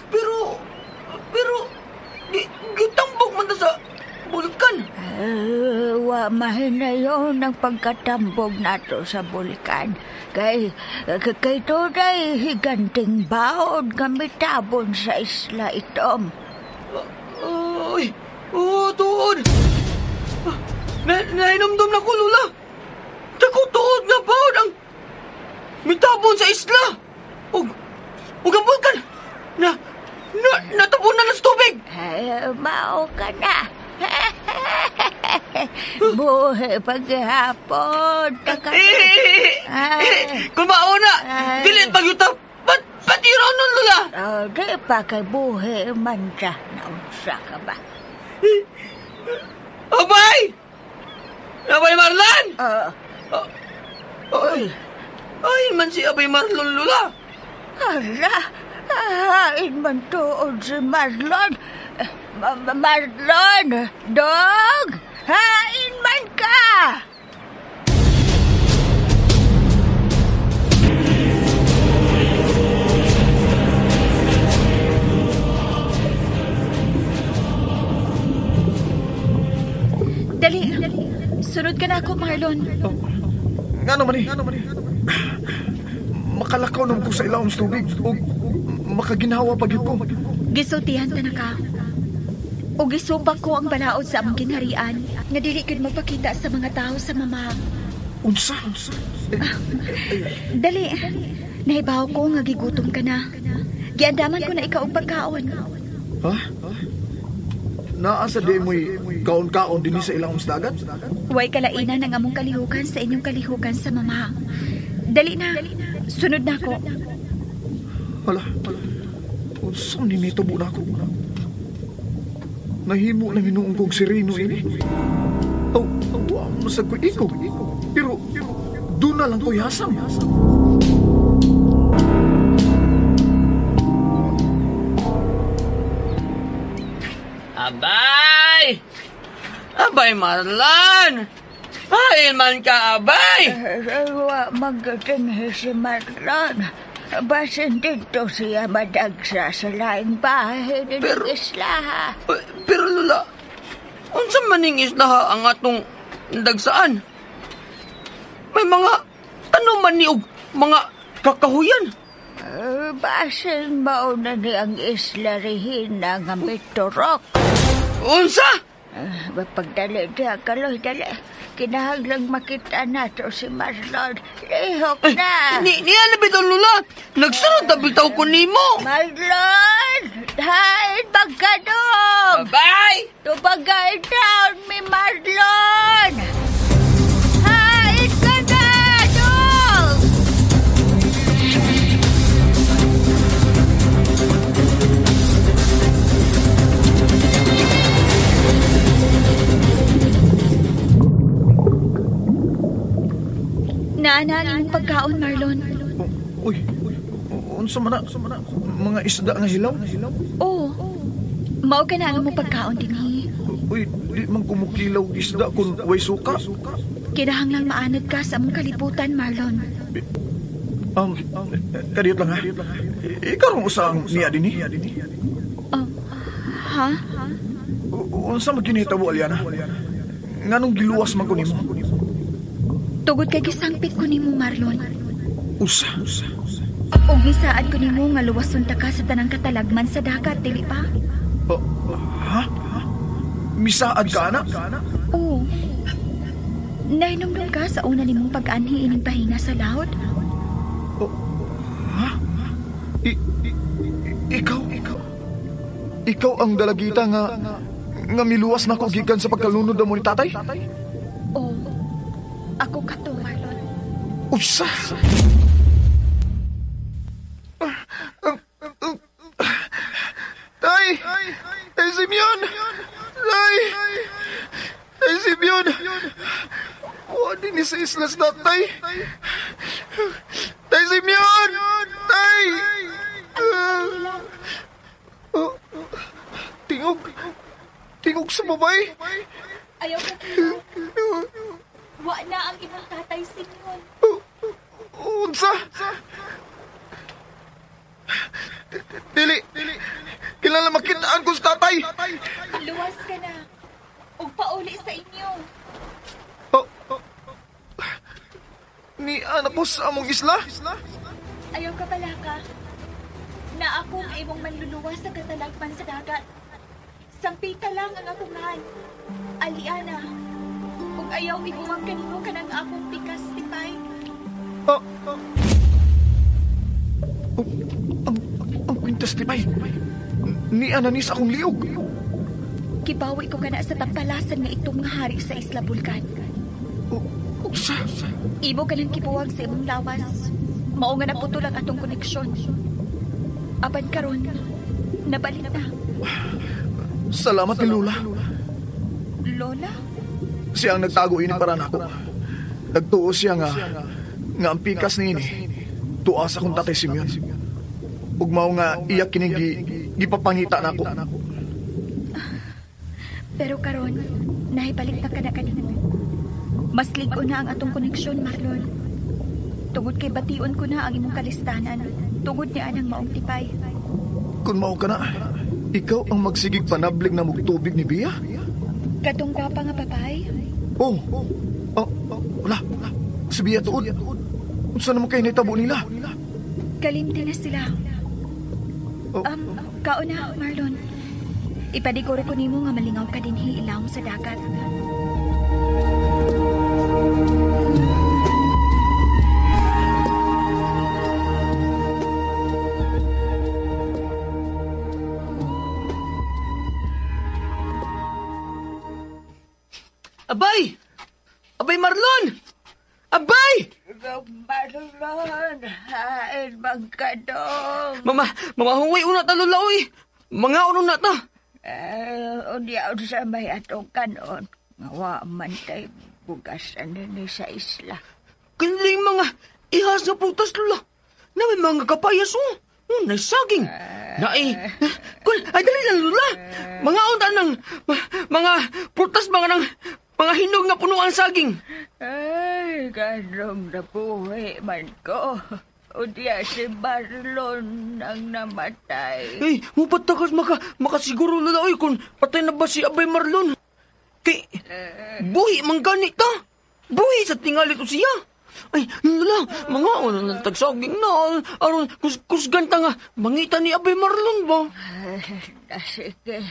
Pero, gitambok man na sa bulkan. Wa mahinayon ang pagkatambog nato sa bulkan. Kay tunay higanting baon kami tabon sa isla itom. Ay, tuod. Nahinumdum na ko, Lula. Dako tuod nga baon ang mitabon sa isla. Ug ang bulkan na natabunan na sa tubig. Ay, mao ka na. Buhi paghihapon. Kung mauna, dili pagyuta, patira nun, Lula. Di pa kay buhi man siya. Naunsa ka ba? Abay! Abay Marlon! Ay, man si Abay Marlon, Lula. Hala! Hain man tuod si Marlon. Marlon! Dog! Hain man ka! Dali. Sunod ka na ako, Marlon. Ngano man eh? Makalakaw naman ko sa ilawom sa tubig. O makaginhawa pag yun ko. Gisultihan ta na ka. O gisumpak ko ang balaod sa among ginharian nga dili gyud magpakita sa mga tao sa mama. Unsa? Dali. Nahibaw ko nga gigutom ka na. Giandaman ko na ikaw og pagkaon. Ha? Naa sa di mo'y kaon-kaon dinhi sa ilawom sa dagat? Way kalainan ang among kalihukan sa inyong kalihukan sa mama. Dali na. Sunod na ako. Hala. Unsa ni mitubo na ako? Nahimo na minuong kong sireno ini. Aw, masag ko ikog. Pero, doon na lang ko'y hasang. Abay! Abay, Marlon! Hain man ka, abay! Wa magdating si Marlon. Basin dito siya madagsa sa laing bahay ng isla. Pero Lola, unsa maning isla ang atong dagsaan? May mga tanuman ni og mga kakahuyan. Basin mauna ni ang isla Regina nga may turok. Unsa? Pagdali diya, kaloy, dali. Kinahanglang makita nato si Marlon. Lihok na. Niya na bitaw, Lola. Nagsunod na bitaw ko nimo. Marlon! Hain magkadong! Bye-bye! Tubagay down mi Marlon! Hain ka na, dong! Naana ang imong pagkaon, Marlon. Uy, Unsa man na mga isda nga hilaw? Oo. Mao ka na ang mo pagkaon dinhi. Uy, di man kumukilaw isda kung way suka. Kinahanglang maanad ka sa among kalibutan, Marlon. Kadiyot lang ha. Ikaw rong usang niya dinhi. Ha? Unsa man kinahitabo, Aliana? Nganong giluwas man ko nimo? Tugod kay gisangpit ko nimo, Marlon. Usa. Ug gisaad ko nimo nga luwason ta ka sa tanang katalagman sa dagat, dili pa? Ha? Misaad ka, anak? Oo. Nahinumdum ka sa una nimong pag-anhi ining pahina sa laot? Ha? Ikaw? Ikaw ang dalagita nga miluwas na ko gikan sa pagkalunod mo ni tatay? Oo. Ako ka to, Marlon. Usa! Tay! Tay Simeon! Tay! Tay Simeon! Wa din ni sa islas na, tay! Tay Simeon! Tay! Tingog! Tingog sa babae! Ayaw ka kilo. Wa na ang imong tatay, Simeon. Unsa? Dili! Kilala makitaan ko sa tatay! Luwas ka na. Ug pauli sa inyo. Ni anak ko sa among isla? Ayaw ka pala ka. Na ako ang imong manluluwas sa katalagman sa dagat. Sampita lang ang akong ngalan. Aliana. Ug ayaw ibuwag kanimo kanang akong pikas tipay. Ang kwintas tipay. Ni ananis akong liog. Kibawi ko kana sa tampalasan nga itong nga hari sa Isla Bulkan. Usa. Imo ka nang kibuwag sa imong lawas. Mao nga naputol ang atong koneksyon. Apan karon, nabalik na. Salamat ni Lola. Lola? Siya ang nagtago ini para nako. Nagtuo siya nga ang pikas niini tuwa sa akong tatay Simeon. Ug mao nga iya kining gipapangita nako. Pero karon, nahibalik na ka na kanimo. Mas lig-o na ang atong koneksyon, Marlon. Tungod kay bation ko na ang imong kalistanan. Tungod niya anang maong tipay. Kung mao ka na, ikaw ang magsigig panablig na mugtubig ni Bia? Katong gwapa nga babae? Oh, wala. Si Bia tuod. Unsa naman kay nahitabo nila? Kalimti na sila. Kaon na, Marlon. Ipadiguro ko nimo nga malingaw ka dinhi ilawom sa dagat. Abay! Abay, Marlon! Abay! Marlon, hain magkadong. Mama, huwi una ta, Lola, uy. Mga uno na ta. Unya sa may atong kanon. Nga man tay bugasan ni sa isla. Kanilang mga ihas na prutas, Lola. Na may mga kapayas, oh. Oh, naisaging. Naay. Kul, ay dali lang, Lola. Mga unta ng mga prutas, mga ng mga hinog na puno ang saging. Ay, ganong nabuhi man ko. Unya si Marlon ang namatay. Ay, mupatakas makasiguro, Lola, oy, kung patay na ba si Abay Marlon. Kay, buhi man ganit ta. Buhi sa tingali to siya. Ay, Lola, mga una ng tagsaging na. Aron, kusgan ta nga, mangita ni Abay Marlon ba? Sige,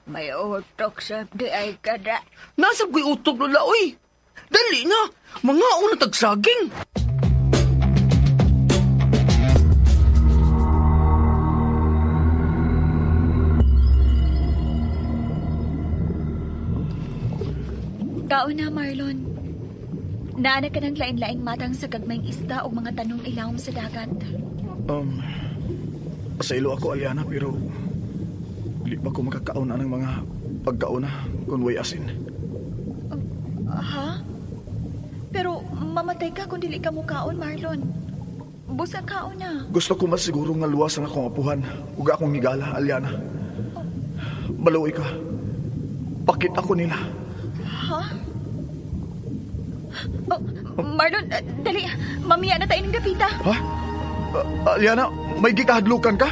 may utok sa di ay kada. Nasab ko'y utok, Lola, oy. Dali na, mga una tagsaging. Kaon na, Marlon. Naana ka ng lain-laing matang sa gagmayng isda o mga tanong ilawom sa dagat. Sa ilo ako, Aliana, pero di pa ko makakaon ng mga pagkaon na kung way asin. Ha? Pero mamatay ka kung dili ka mukaon, Marlon. Busa kao na. Gusto ko masiguro nga luwas ang akong apuhan ug akong higala, Aliana. Maluoy ka. Pakita ko nila. Ha? Oh, Marlon, dali. Mamiya na tayo ng dapita. Ha? Aliana, may gikahadlukan ka?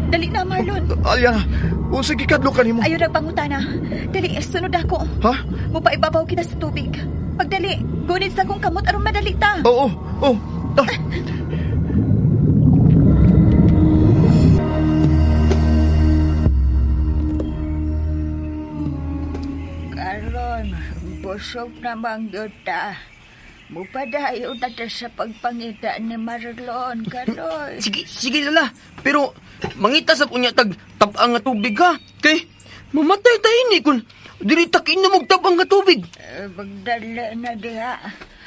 Dali na, Marlon. Aliana, unsa gikahadlukan nimo? Ayaw nagpangutana. Dali, sunod ako. Ha? Mupaibabaw kita sa tubig. Pagdali, gunit sa akong kamot aron madali ta. Oo, oo. Ah. Karon, busog namang yuta. Mupadayo na ta sa pagpangita ni Marlon, Kaloy. Sige, sige Lola. Pero mangita sa unya tag tab-ang nga tubig ha. Kay mamatay tayo ni kung dili ta kinom og tab-ang nga tubig. Magdali na diha.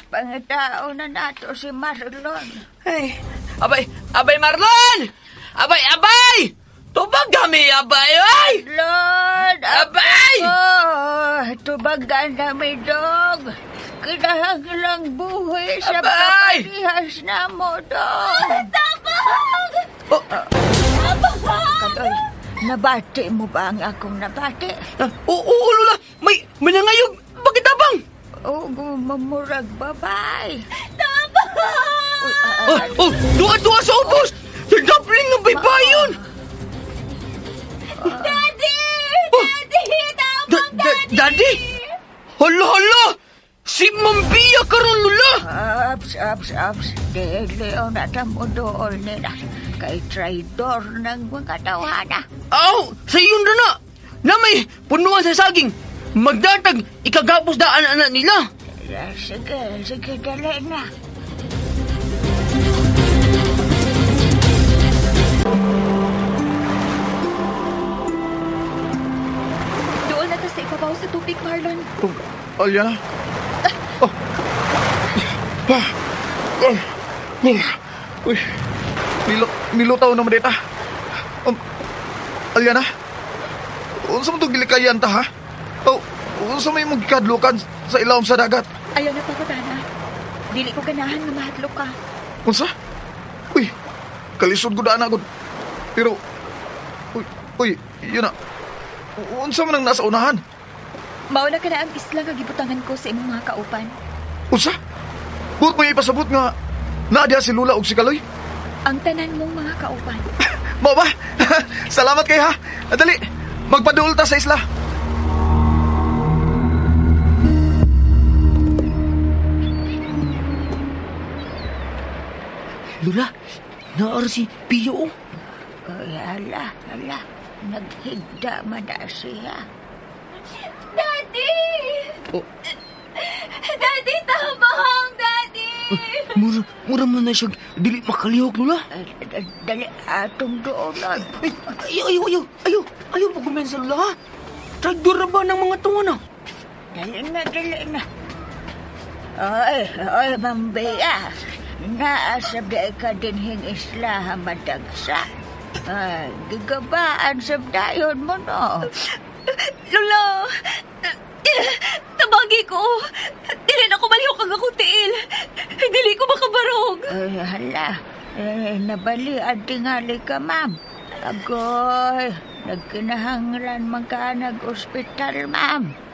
Pangitao na nato si Marlon. Ay, abay, abay Marlon! Abay, abay! Tubag kami, abay, ay! Marlon! Abay! Oh, tubagan na mi dog. Kinahanglang buhi sa Abay! kaparihas na mo, dog. Tabang! Oh, Kaloy, nabati mo ba ang akong nabati? Oo, oo, Lola. May nangayog. Bakit abang? O, gumamurag babay. Tabang! Oh, oh, duha-duha sa ubos! Sa dappling ng baybayon! Daddy! Oh! Daddy! Tabang, Daddy! Daddy? Hala, hala! Si Mambia karon, Lola! Ups, ups, ups. Dili o na mo dool nila. Kay traidor ng mga tawhana. Aw, sa iyon na na! Na may punuan sa saging. Magdatag, ikagapos daan anak nila. Sige, sige, dali na. Doon na ta sa ibabaw sa tubig, Marlon. Oh, Aliana. Oh. Ah. Oh. Uy. Nilutaw naman dita. Aliana. Unsa man tong gilikayan ta ha? Oh, unsa may imong gikadlukan sa ilawom sa dagat? Ayaw na pagkatana. Dili ko ganahan nga mahadlok ka. Unsa? Uy, kalisod ko daan ako. Pero, uy, yun na. Unsa man ang nasa unahan? Mauna ka na ang isla nga gibutangan ko sa imong mga kaupan. Unsa? Buot mo ipasabot nga naa diha si Lula ug si Kaloy? Ang tanan mong mga kaupan. Mao ba? Salamat kay ha. Dali, magpaduol ta sa isla. Lola, naara si Pio. Ay, hala, hala. Naghigda man na siya. Daddy! Oh. Daddy, tabang! Daddy! Mura man na siya dili makalihok, Lola. Dali, atong doolan. Ay, ayaw, ayaw, ayaw, ayaw, ayaw pa kumensa, Lola, ha? Traidor na ba ng mga tunga na? Dali na, dali na. Ay, ay, Mambea. Naasab di ka dinhing isla ha madagsa. Ay, gigabaan sa dayon mo, no? Lola! Tabagi ko! Dili na ko malihok ang akong tiil. Dili ko makabarog. Ay, hala. Eh, nabali ang tingali ka, ma'am. Agoy, nagkinahanglan man ka nag-ospital, ma'am.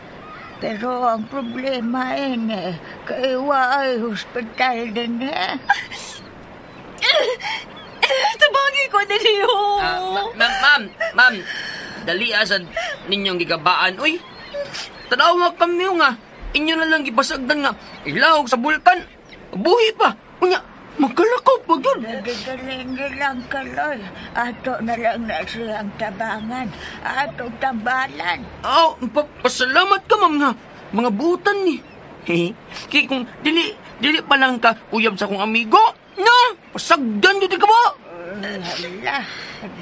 Pero ang problema eh, kaiwa ay hospital din eh. Tabagi ko, dili ho. Ma'am, dali sa ninyong gigabaan, uy. Tanawa kami nga, inyo na lang gipasagdan nga, ilawag sa bulkan. Buhi pa, unya, magkalakaw pa yun. Nagagaling nilang kaloy. Ato na lang na siyang tabangan. Atong tambalan. Aw, pasalamat ka, ma'am nga. Mga butan ni. Kaya kung dili pa lang ka uyab sa akong amigo, na, pasagdan yun ka ba? Hala,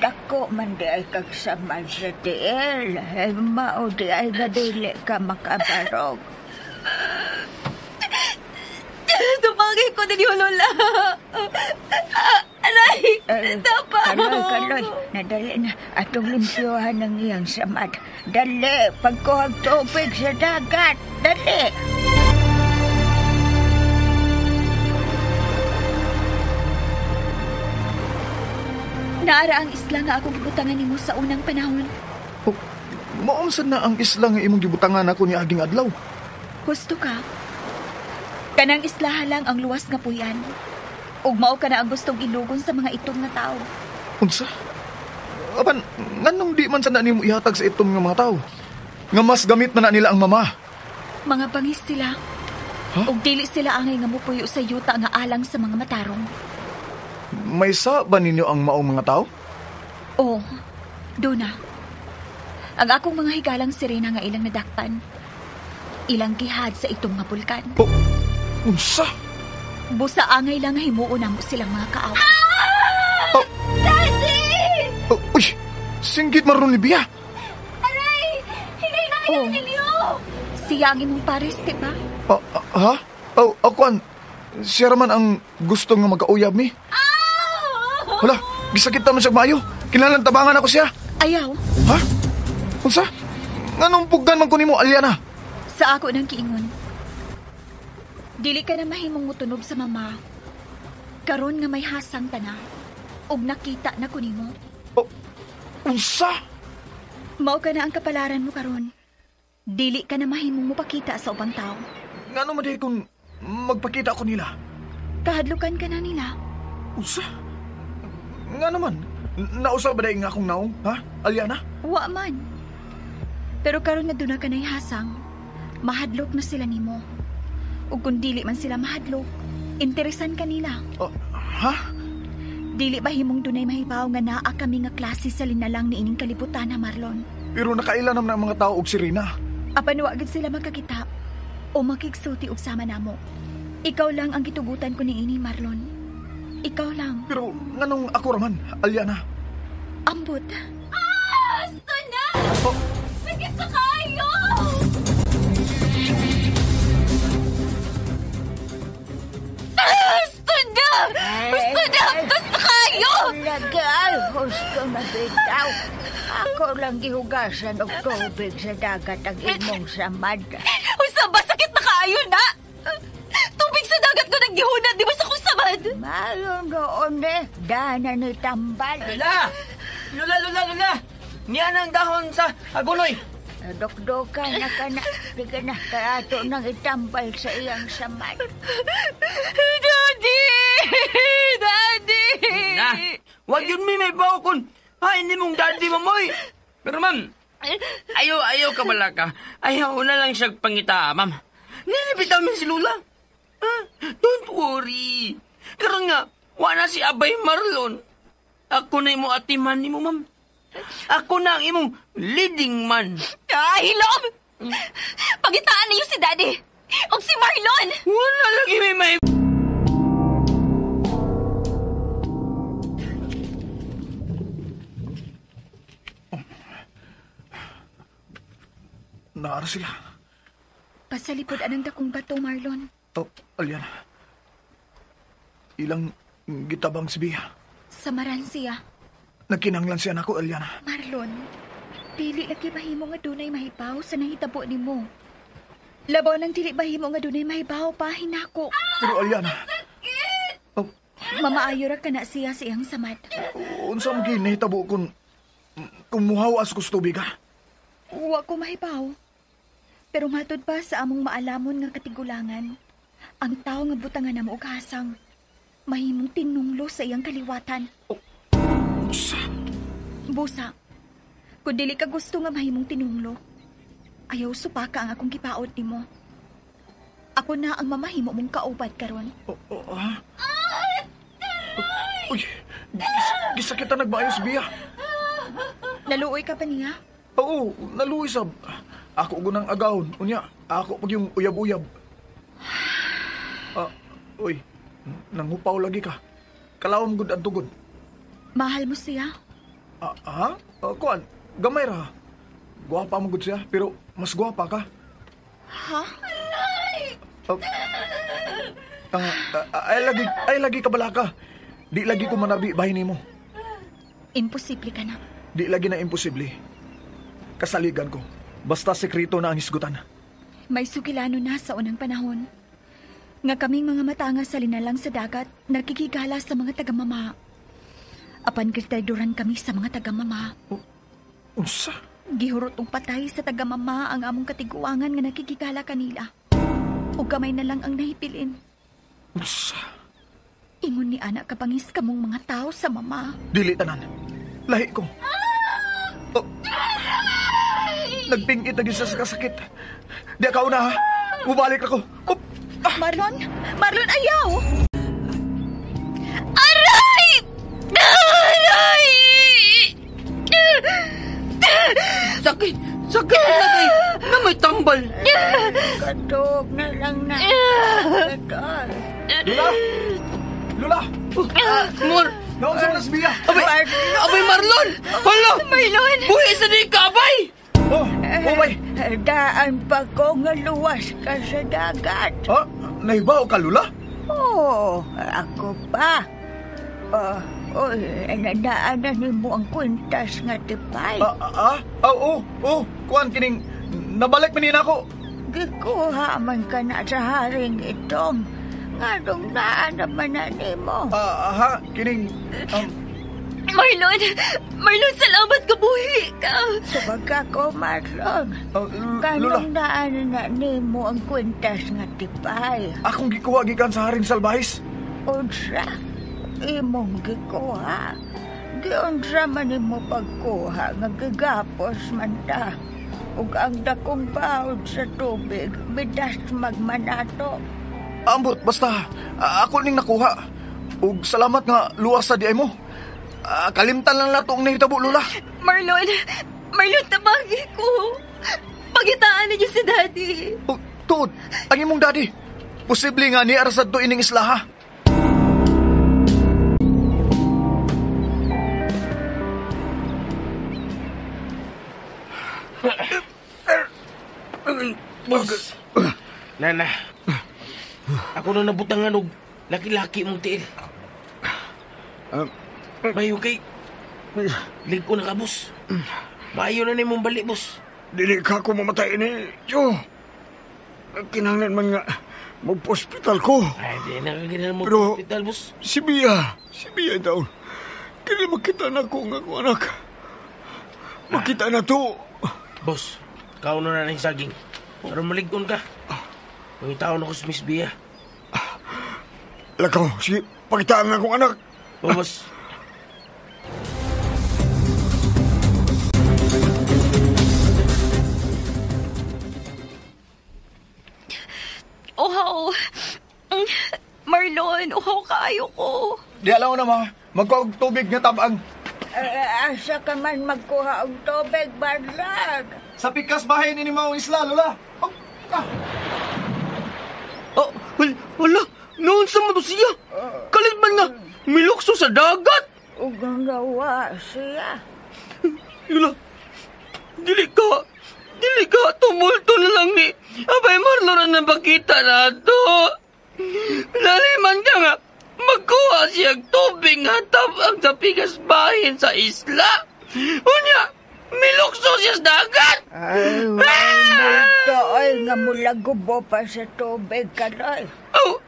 dako man di ay kagsamal sa tiil. Ay, mao di ay gadili ka makabarog. Tumagi ko din yung Lola. Aray, tapa. Kaloy, kaloy, nadali na. Atong limpyohan ng iyang samad. Dali, pagkuhag tubig sa dagat. Dali. Naara ang isla nga akong gibutangan nimo sa unang panahon. Oh, maunsa na ang isla nga imong gibutangan ako ni aging adlaw? Husto ka. Kanang islaha lang ang luwas nga puyan. Ug mao ka na ang gustong ilugon sa mga itom nga tao. Unsa? Apan, nganong di man sana nimo ihatag sa itom nga mga tao? Nga mas gamit man na nila ang mama. Mga bangis sila. Huh? Ug dili sila angay nga mupuyo sa yuta nga alang sa mga matarong. May sa ba ninyo ang maong mga tao? Oo, duna. Ang akong mga higalang sirena nga ilang nadakpan. Ilang gihad sa itong nga bulkan. Oh, unsa? Busa angay lang nga himuon namo silang mga kaaw. Oh. Daddy! Oh, uy! Singgit maron ni Bia! Aray! Hinay na oh. Ninyo! Siya ang imong pares, di ba? Ha? Oh, kuan. Siya raman ang gusto nga magkauyab mi. Hala, gisakit naman siya maayo. Kinahanglan tabangan ako siya. Ayaw. Ha? Unsa? Nganong pugdan man ko nimo, Aliana? Sa ako nang kiingon. Dili ka na mahimong mutunog sa mama. Karon nga may hasang tana. Ug nakita na ko nimo. Oh, unsa? Mao ka na ang kapalaran mo karon. Dili ka na mahimong mupakita sa ubang tao. Ngano man di kung magpakita ko nila? Kahadlukan ka na nila. Unsa? Nga naman, nausa ba dahil nga akong naong, ha? Aliana? Wa man. Pero karon nga duna ka na'y hasang, mahadlok na sila nimo. Ug kung dili man sila mahadlok, interesan ka nila. Oh, ha? Dili ba himong dunay mahibaw nga naa kami nga klase sa linalang niining kalibutan, ha, Marlon? Pero nakaila naman ang mga tao og sirena. Apan wa gid sila magkakita o makigsulti og sama namo. Ikaw lang ang gitugutan ko niini, Marlon. Ikaw lang. Pero nganong ako raman, Aliana? Ambot. Ah! Sana! Oh. Sakit sa kayo! Gusto na! Gusto na! Gusto kayo! Lagi ay, husto na bitaw. Ako lang gihugasan og tubig sa dagat ang imong samad. Uy, saba, sakit na kaayo na! Tubig sa dagat ko naggihunad, di ba sa kong samad? Mayon doon eh, dana ni tambal. Lola! Lola, Lola, Lola! Niya ang dahon sa agunoy. Dokdokan na ka na, di ka na kaato nang itambal sa iyang samad. Daddy! Daddy! Na, wag yun may bawo kun. Ha, hindi mong daddy mamoy. Pero ma'am, ayaw ka bala ka. Ayaw na lang siya pangita, ma'am. Nilipit namin si Lola. Ha? Don't worry. Karon nga, wala si Abay Marlon. Ako na imo atiman nimo, ma'am. Ako na ang imong leading man. Ay, hilom! Pangitaan niyo si Daddy! O si Marlon! Wala lagi may Naara sila. Pasalipod anang dakong bato, Marlon. Oh, Aliana. Ilang gitabang si Bia. Samaran siya. Nagkinanglan siya nako, Aliana. Marlon, dili lagi mahimo nga dunay mahibaw sa nahitabo nimo. Labaw nang dili mahimo nga dunay mahibaw pa hinako. Pero Aliana. Oh, mamaayo ra kana siya sa iyang samad. Unsa man gyud nahitabo kung muhawas ko sa tubig, ha? Wa ko mahibaw. Pero matud pa sa among maalamon nga katigulangan, ang tawo nga butangan namo og hasang, mahimong tinunglo sa iyang kaliwatan. Oh, unsa? Busa, kung dili ka gusto nga mahimong tinunglo, ayaw supaka ang akong gipaot nimo. Ako na ang mamahimo mong kaupad karon. Oh, ha? Uy, gisakitan nagmaayos, Bia. Naluoy ka pa niya? Oo, naluoy sab. Ako gunang agawon. Unya, ako pag yung uyab-uyab. Uy, nanghupaw lagi ka. Kalawom gud ang tugod. Mahal mo siya? Ha? Kuan, gamay ra. Guwapa mo gud siya, pero mas guwapa ka. Ha? Ay lagi ka bala ka. Di lagi ko manabi bahin nimo. Imposible ka na. Di lagi na imposible. Kasaligan ko. Basta sekreto na ang hisgutan. May sugilano na sa unang panahon. Nga kaming mga matanga sa linalang sa dagat, nagkikigala sa mga tagamama. Apan gitrayduran kami sa mga taga-mama. Unsa? Gihurot og patay sa taga-mama ang among katiguangan nga nakigigala kanila. Ug gamay na lang ang nahipilin. Unsa? Ingon ni anak kapangis kamong mga tao sa mama. Dili tanan. Lahi ko. Oh. Nagpingit na gyud siya sa kasakit. Di ka una ha. Mubalik ako. Oh. Ah. Marlon! Marlon, ayaw! Aray! Aray! Sakit! Sakit na kay na may tambal. Katog na lang na. Katog. Lula! Lula! Mor! Naunsa man si Bia? Abay! Abay Marlon! Hala! Marlon! Buhi sa di ka, abay! Oh, oh bay! Daan pa ko nga luwas ka sa dagat. Ha? Nahibaw ka, Lula? Oo, ako pa. Oh, nadaan na nimo ang kwintas nga tipay. Oo, kuan kining nabalik man nina ako. Gikuha man ka na sa haring itom. Nganong naan naman na nimo. Ha, kining... Marlon! Marlon, salamat ka, buhi ka! Subaga ko, Marlon. Lula. Kanong naan na nimo ang kwintas nga tipay. Akong gikuha gikan sa haring salbahis. Unsa? Imong gikuha. Giunsa man nimo pagkuha nga gigapos man ta. Ug ang dakong bahod sa tubig, midas magmanato. Ambot, basta ako ning nakuha. Ug salamat nga luwas sa diay mo. Kalimtan lang nato ang nahitabo, Lula. Marlon! Marlon, tabagi ko! Pagitaan ninyo si Daddy. Oh, tuod, ang imong daddy. Posible nga niya sa do ining isla, ha? Boss. Nana. Ako na nabutangan og laki-laki mong tiil. Mayo kay lig-o na ka, boss. Maayo na nimong balik, boss. Dili ka ko mamatay ni Jo. Kinahanglan man nga magpa-hospital ko. Ay, di na ka kinahanglan magpa-hospital, boss. Si Bia daw. Kaya makita na ko nga ko, anak. Makita na to. Boss, kaon na ng saging. Pero malig-on ka. Pangitaon ako sa Miss Bia. Lakaw, sige, pakitaan nga akong anak. Oh, boss. Uhaw. Marlon, uhaw kaayo ko. Di alaw na, ma. Magkuha og tubig nga tabang. Asa ka man magkuha og tubig, Marlon? Sa pikas bahay ni maong isla, Lola. Oh, ah. Oh, wala. Noon sa mo to siya. Kalit man nga, milukso sa dagat. Ug nawa siya. Lola, dili ka. Dili ka, tumulto na lang ni Abay Marlon ang napakita na to. Laliman ka nga, magkuha siyang tubig nga tabang sa pikas bahin sa isla. Unya, milukso siya sa dagat. Ay, multo, ay, nga mulagubo pa sa tubig karoy. Oh,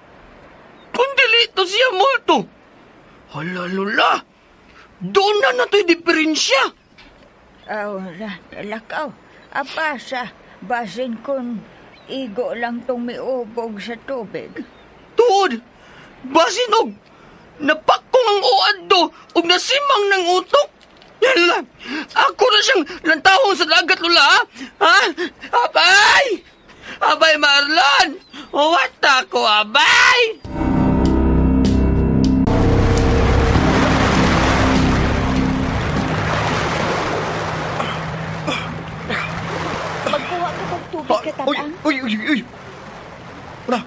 kung dili to siya multo. Hala, Lola, doon na na to'y diferensya. Aw, lakaw. Apasa, basin kun igo lang tong miubog sa tubig. Tuod, basin og napakong ang uad do og nasimang ng utok. Yala, ako na siyang lantawon sa dagat, Lola. Ha? Abay! Abay, Marlon! What ako, abay! Magkuha ka pag tubig katabang. Uy, uy, uy, uy! Una,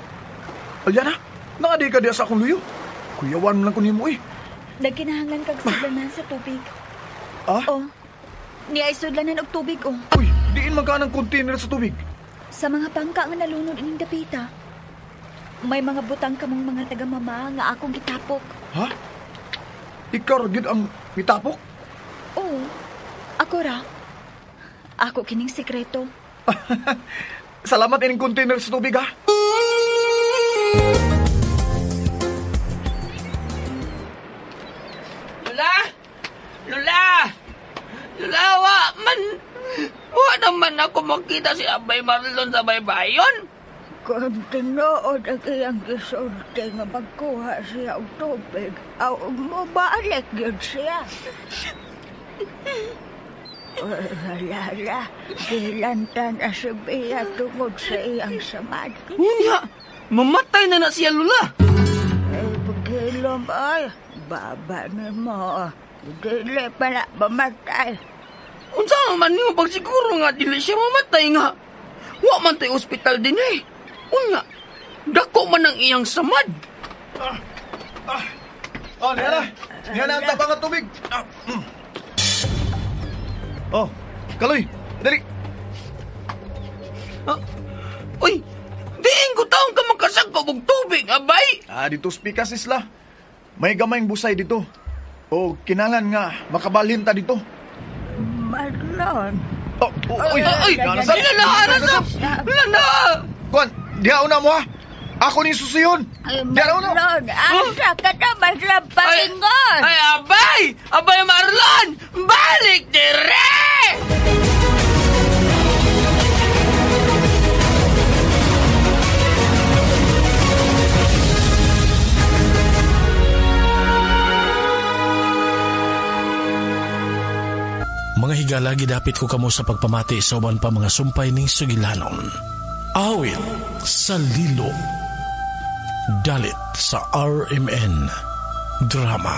Aliana, nakadi ka diya sa akong luyo. Kuyawan mo lang ko nimo, eh. Nagkinahanglan kag sudlanan sa tubig. Ah? Oh, niya ay sudlanan og tubig, oh. Uy, diin man ka ng container sa tubig. Sa mga bangka nga nalunod ining dapita. May mga butang kamong mga taga-mama nga akong gitapok. Ha? Ikaw ra gyud ang mitapok? Oo, ako ra. Ako kining sikreto. Salamat ining container sa tubig, ha? Lola! naman ako makita si Abay Marlon sa baybayon. Kung tinuod ang iyang gisulti nga magkuha siya og tubig, aw mobalik yun siya. Lala, gilantan na si Bea tungod sa iyang samad. Unya, mamatay na na siya, Lula. Ay, paghilom ay, baba ni mo. Dili pa na mamatay. Unsa man nimo pagsiguro nga dili siya mamatay nga. Wa man tay ospital din eh. Unya, dako man ang iyang samad. Oh, niya na. Niya na ang tabang at tubig. Oh, Kaloy, dali. Uy, diin ko taong ka makasagko og tubig, abay. Ah, dito spikas isla. May gamayng busay dito. O kinalan nga makabalhin ta dito. Marlon. Oh, oh, uy, Ay, Nana, sab. lala, ana, sab. Lala. Kuan, diha una mo ha. Ako ni susuyon. Ay, Diha una. Marlon, asa ka na mas lampaingon. Ay, abay! Abay, Marlon! Balik dire! Mga higala, gidapit ko kamo sa pagpamati sa uban pa mga sumpay ning sugilanon. Awit sa Lilo. Dalit sa RMN Drama.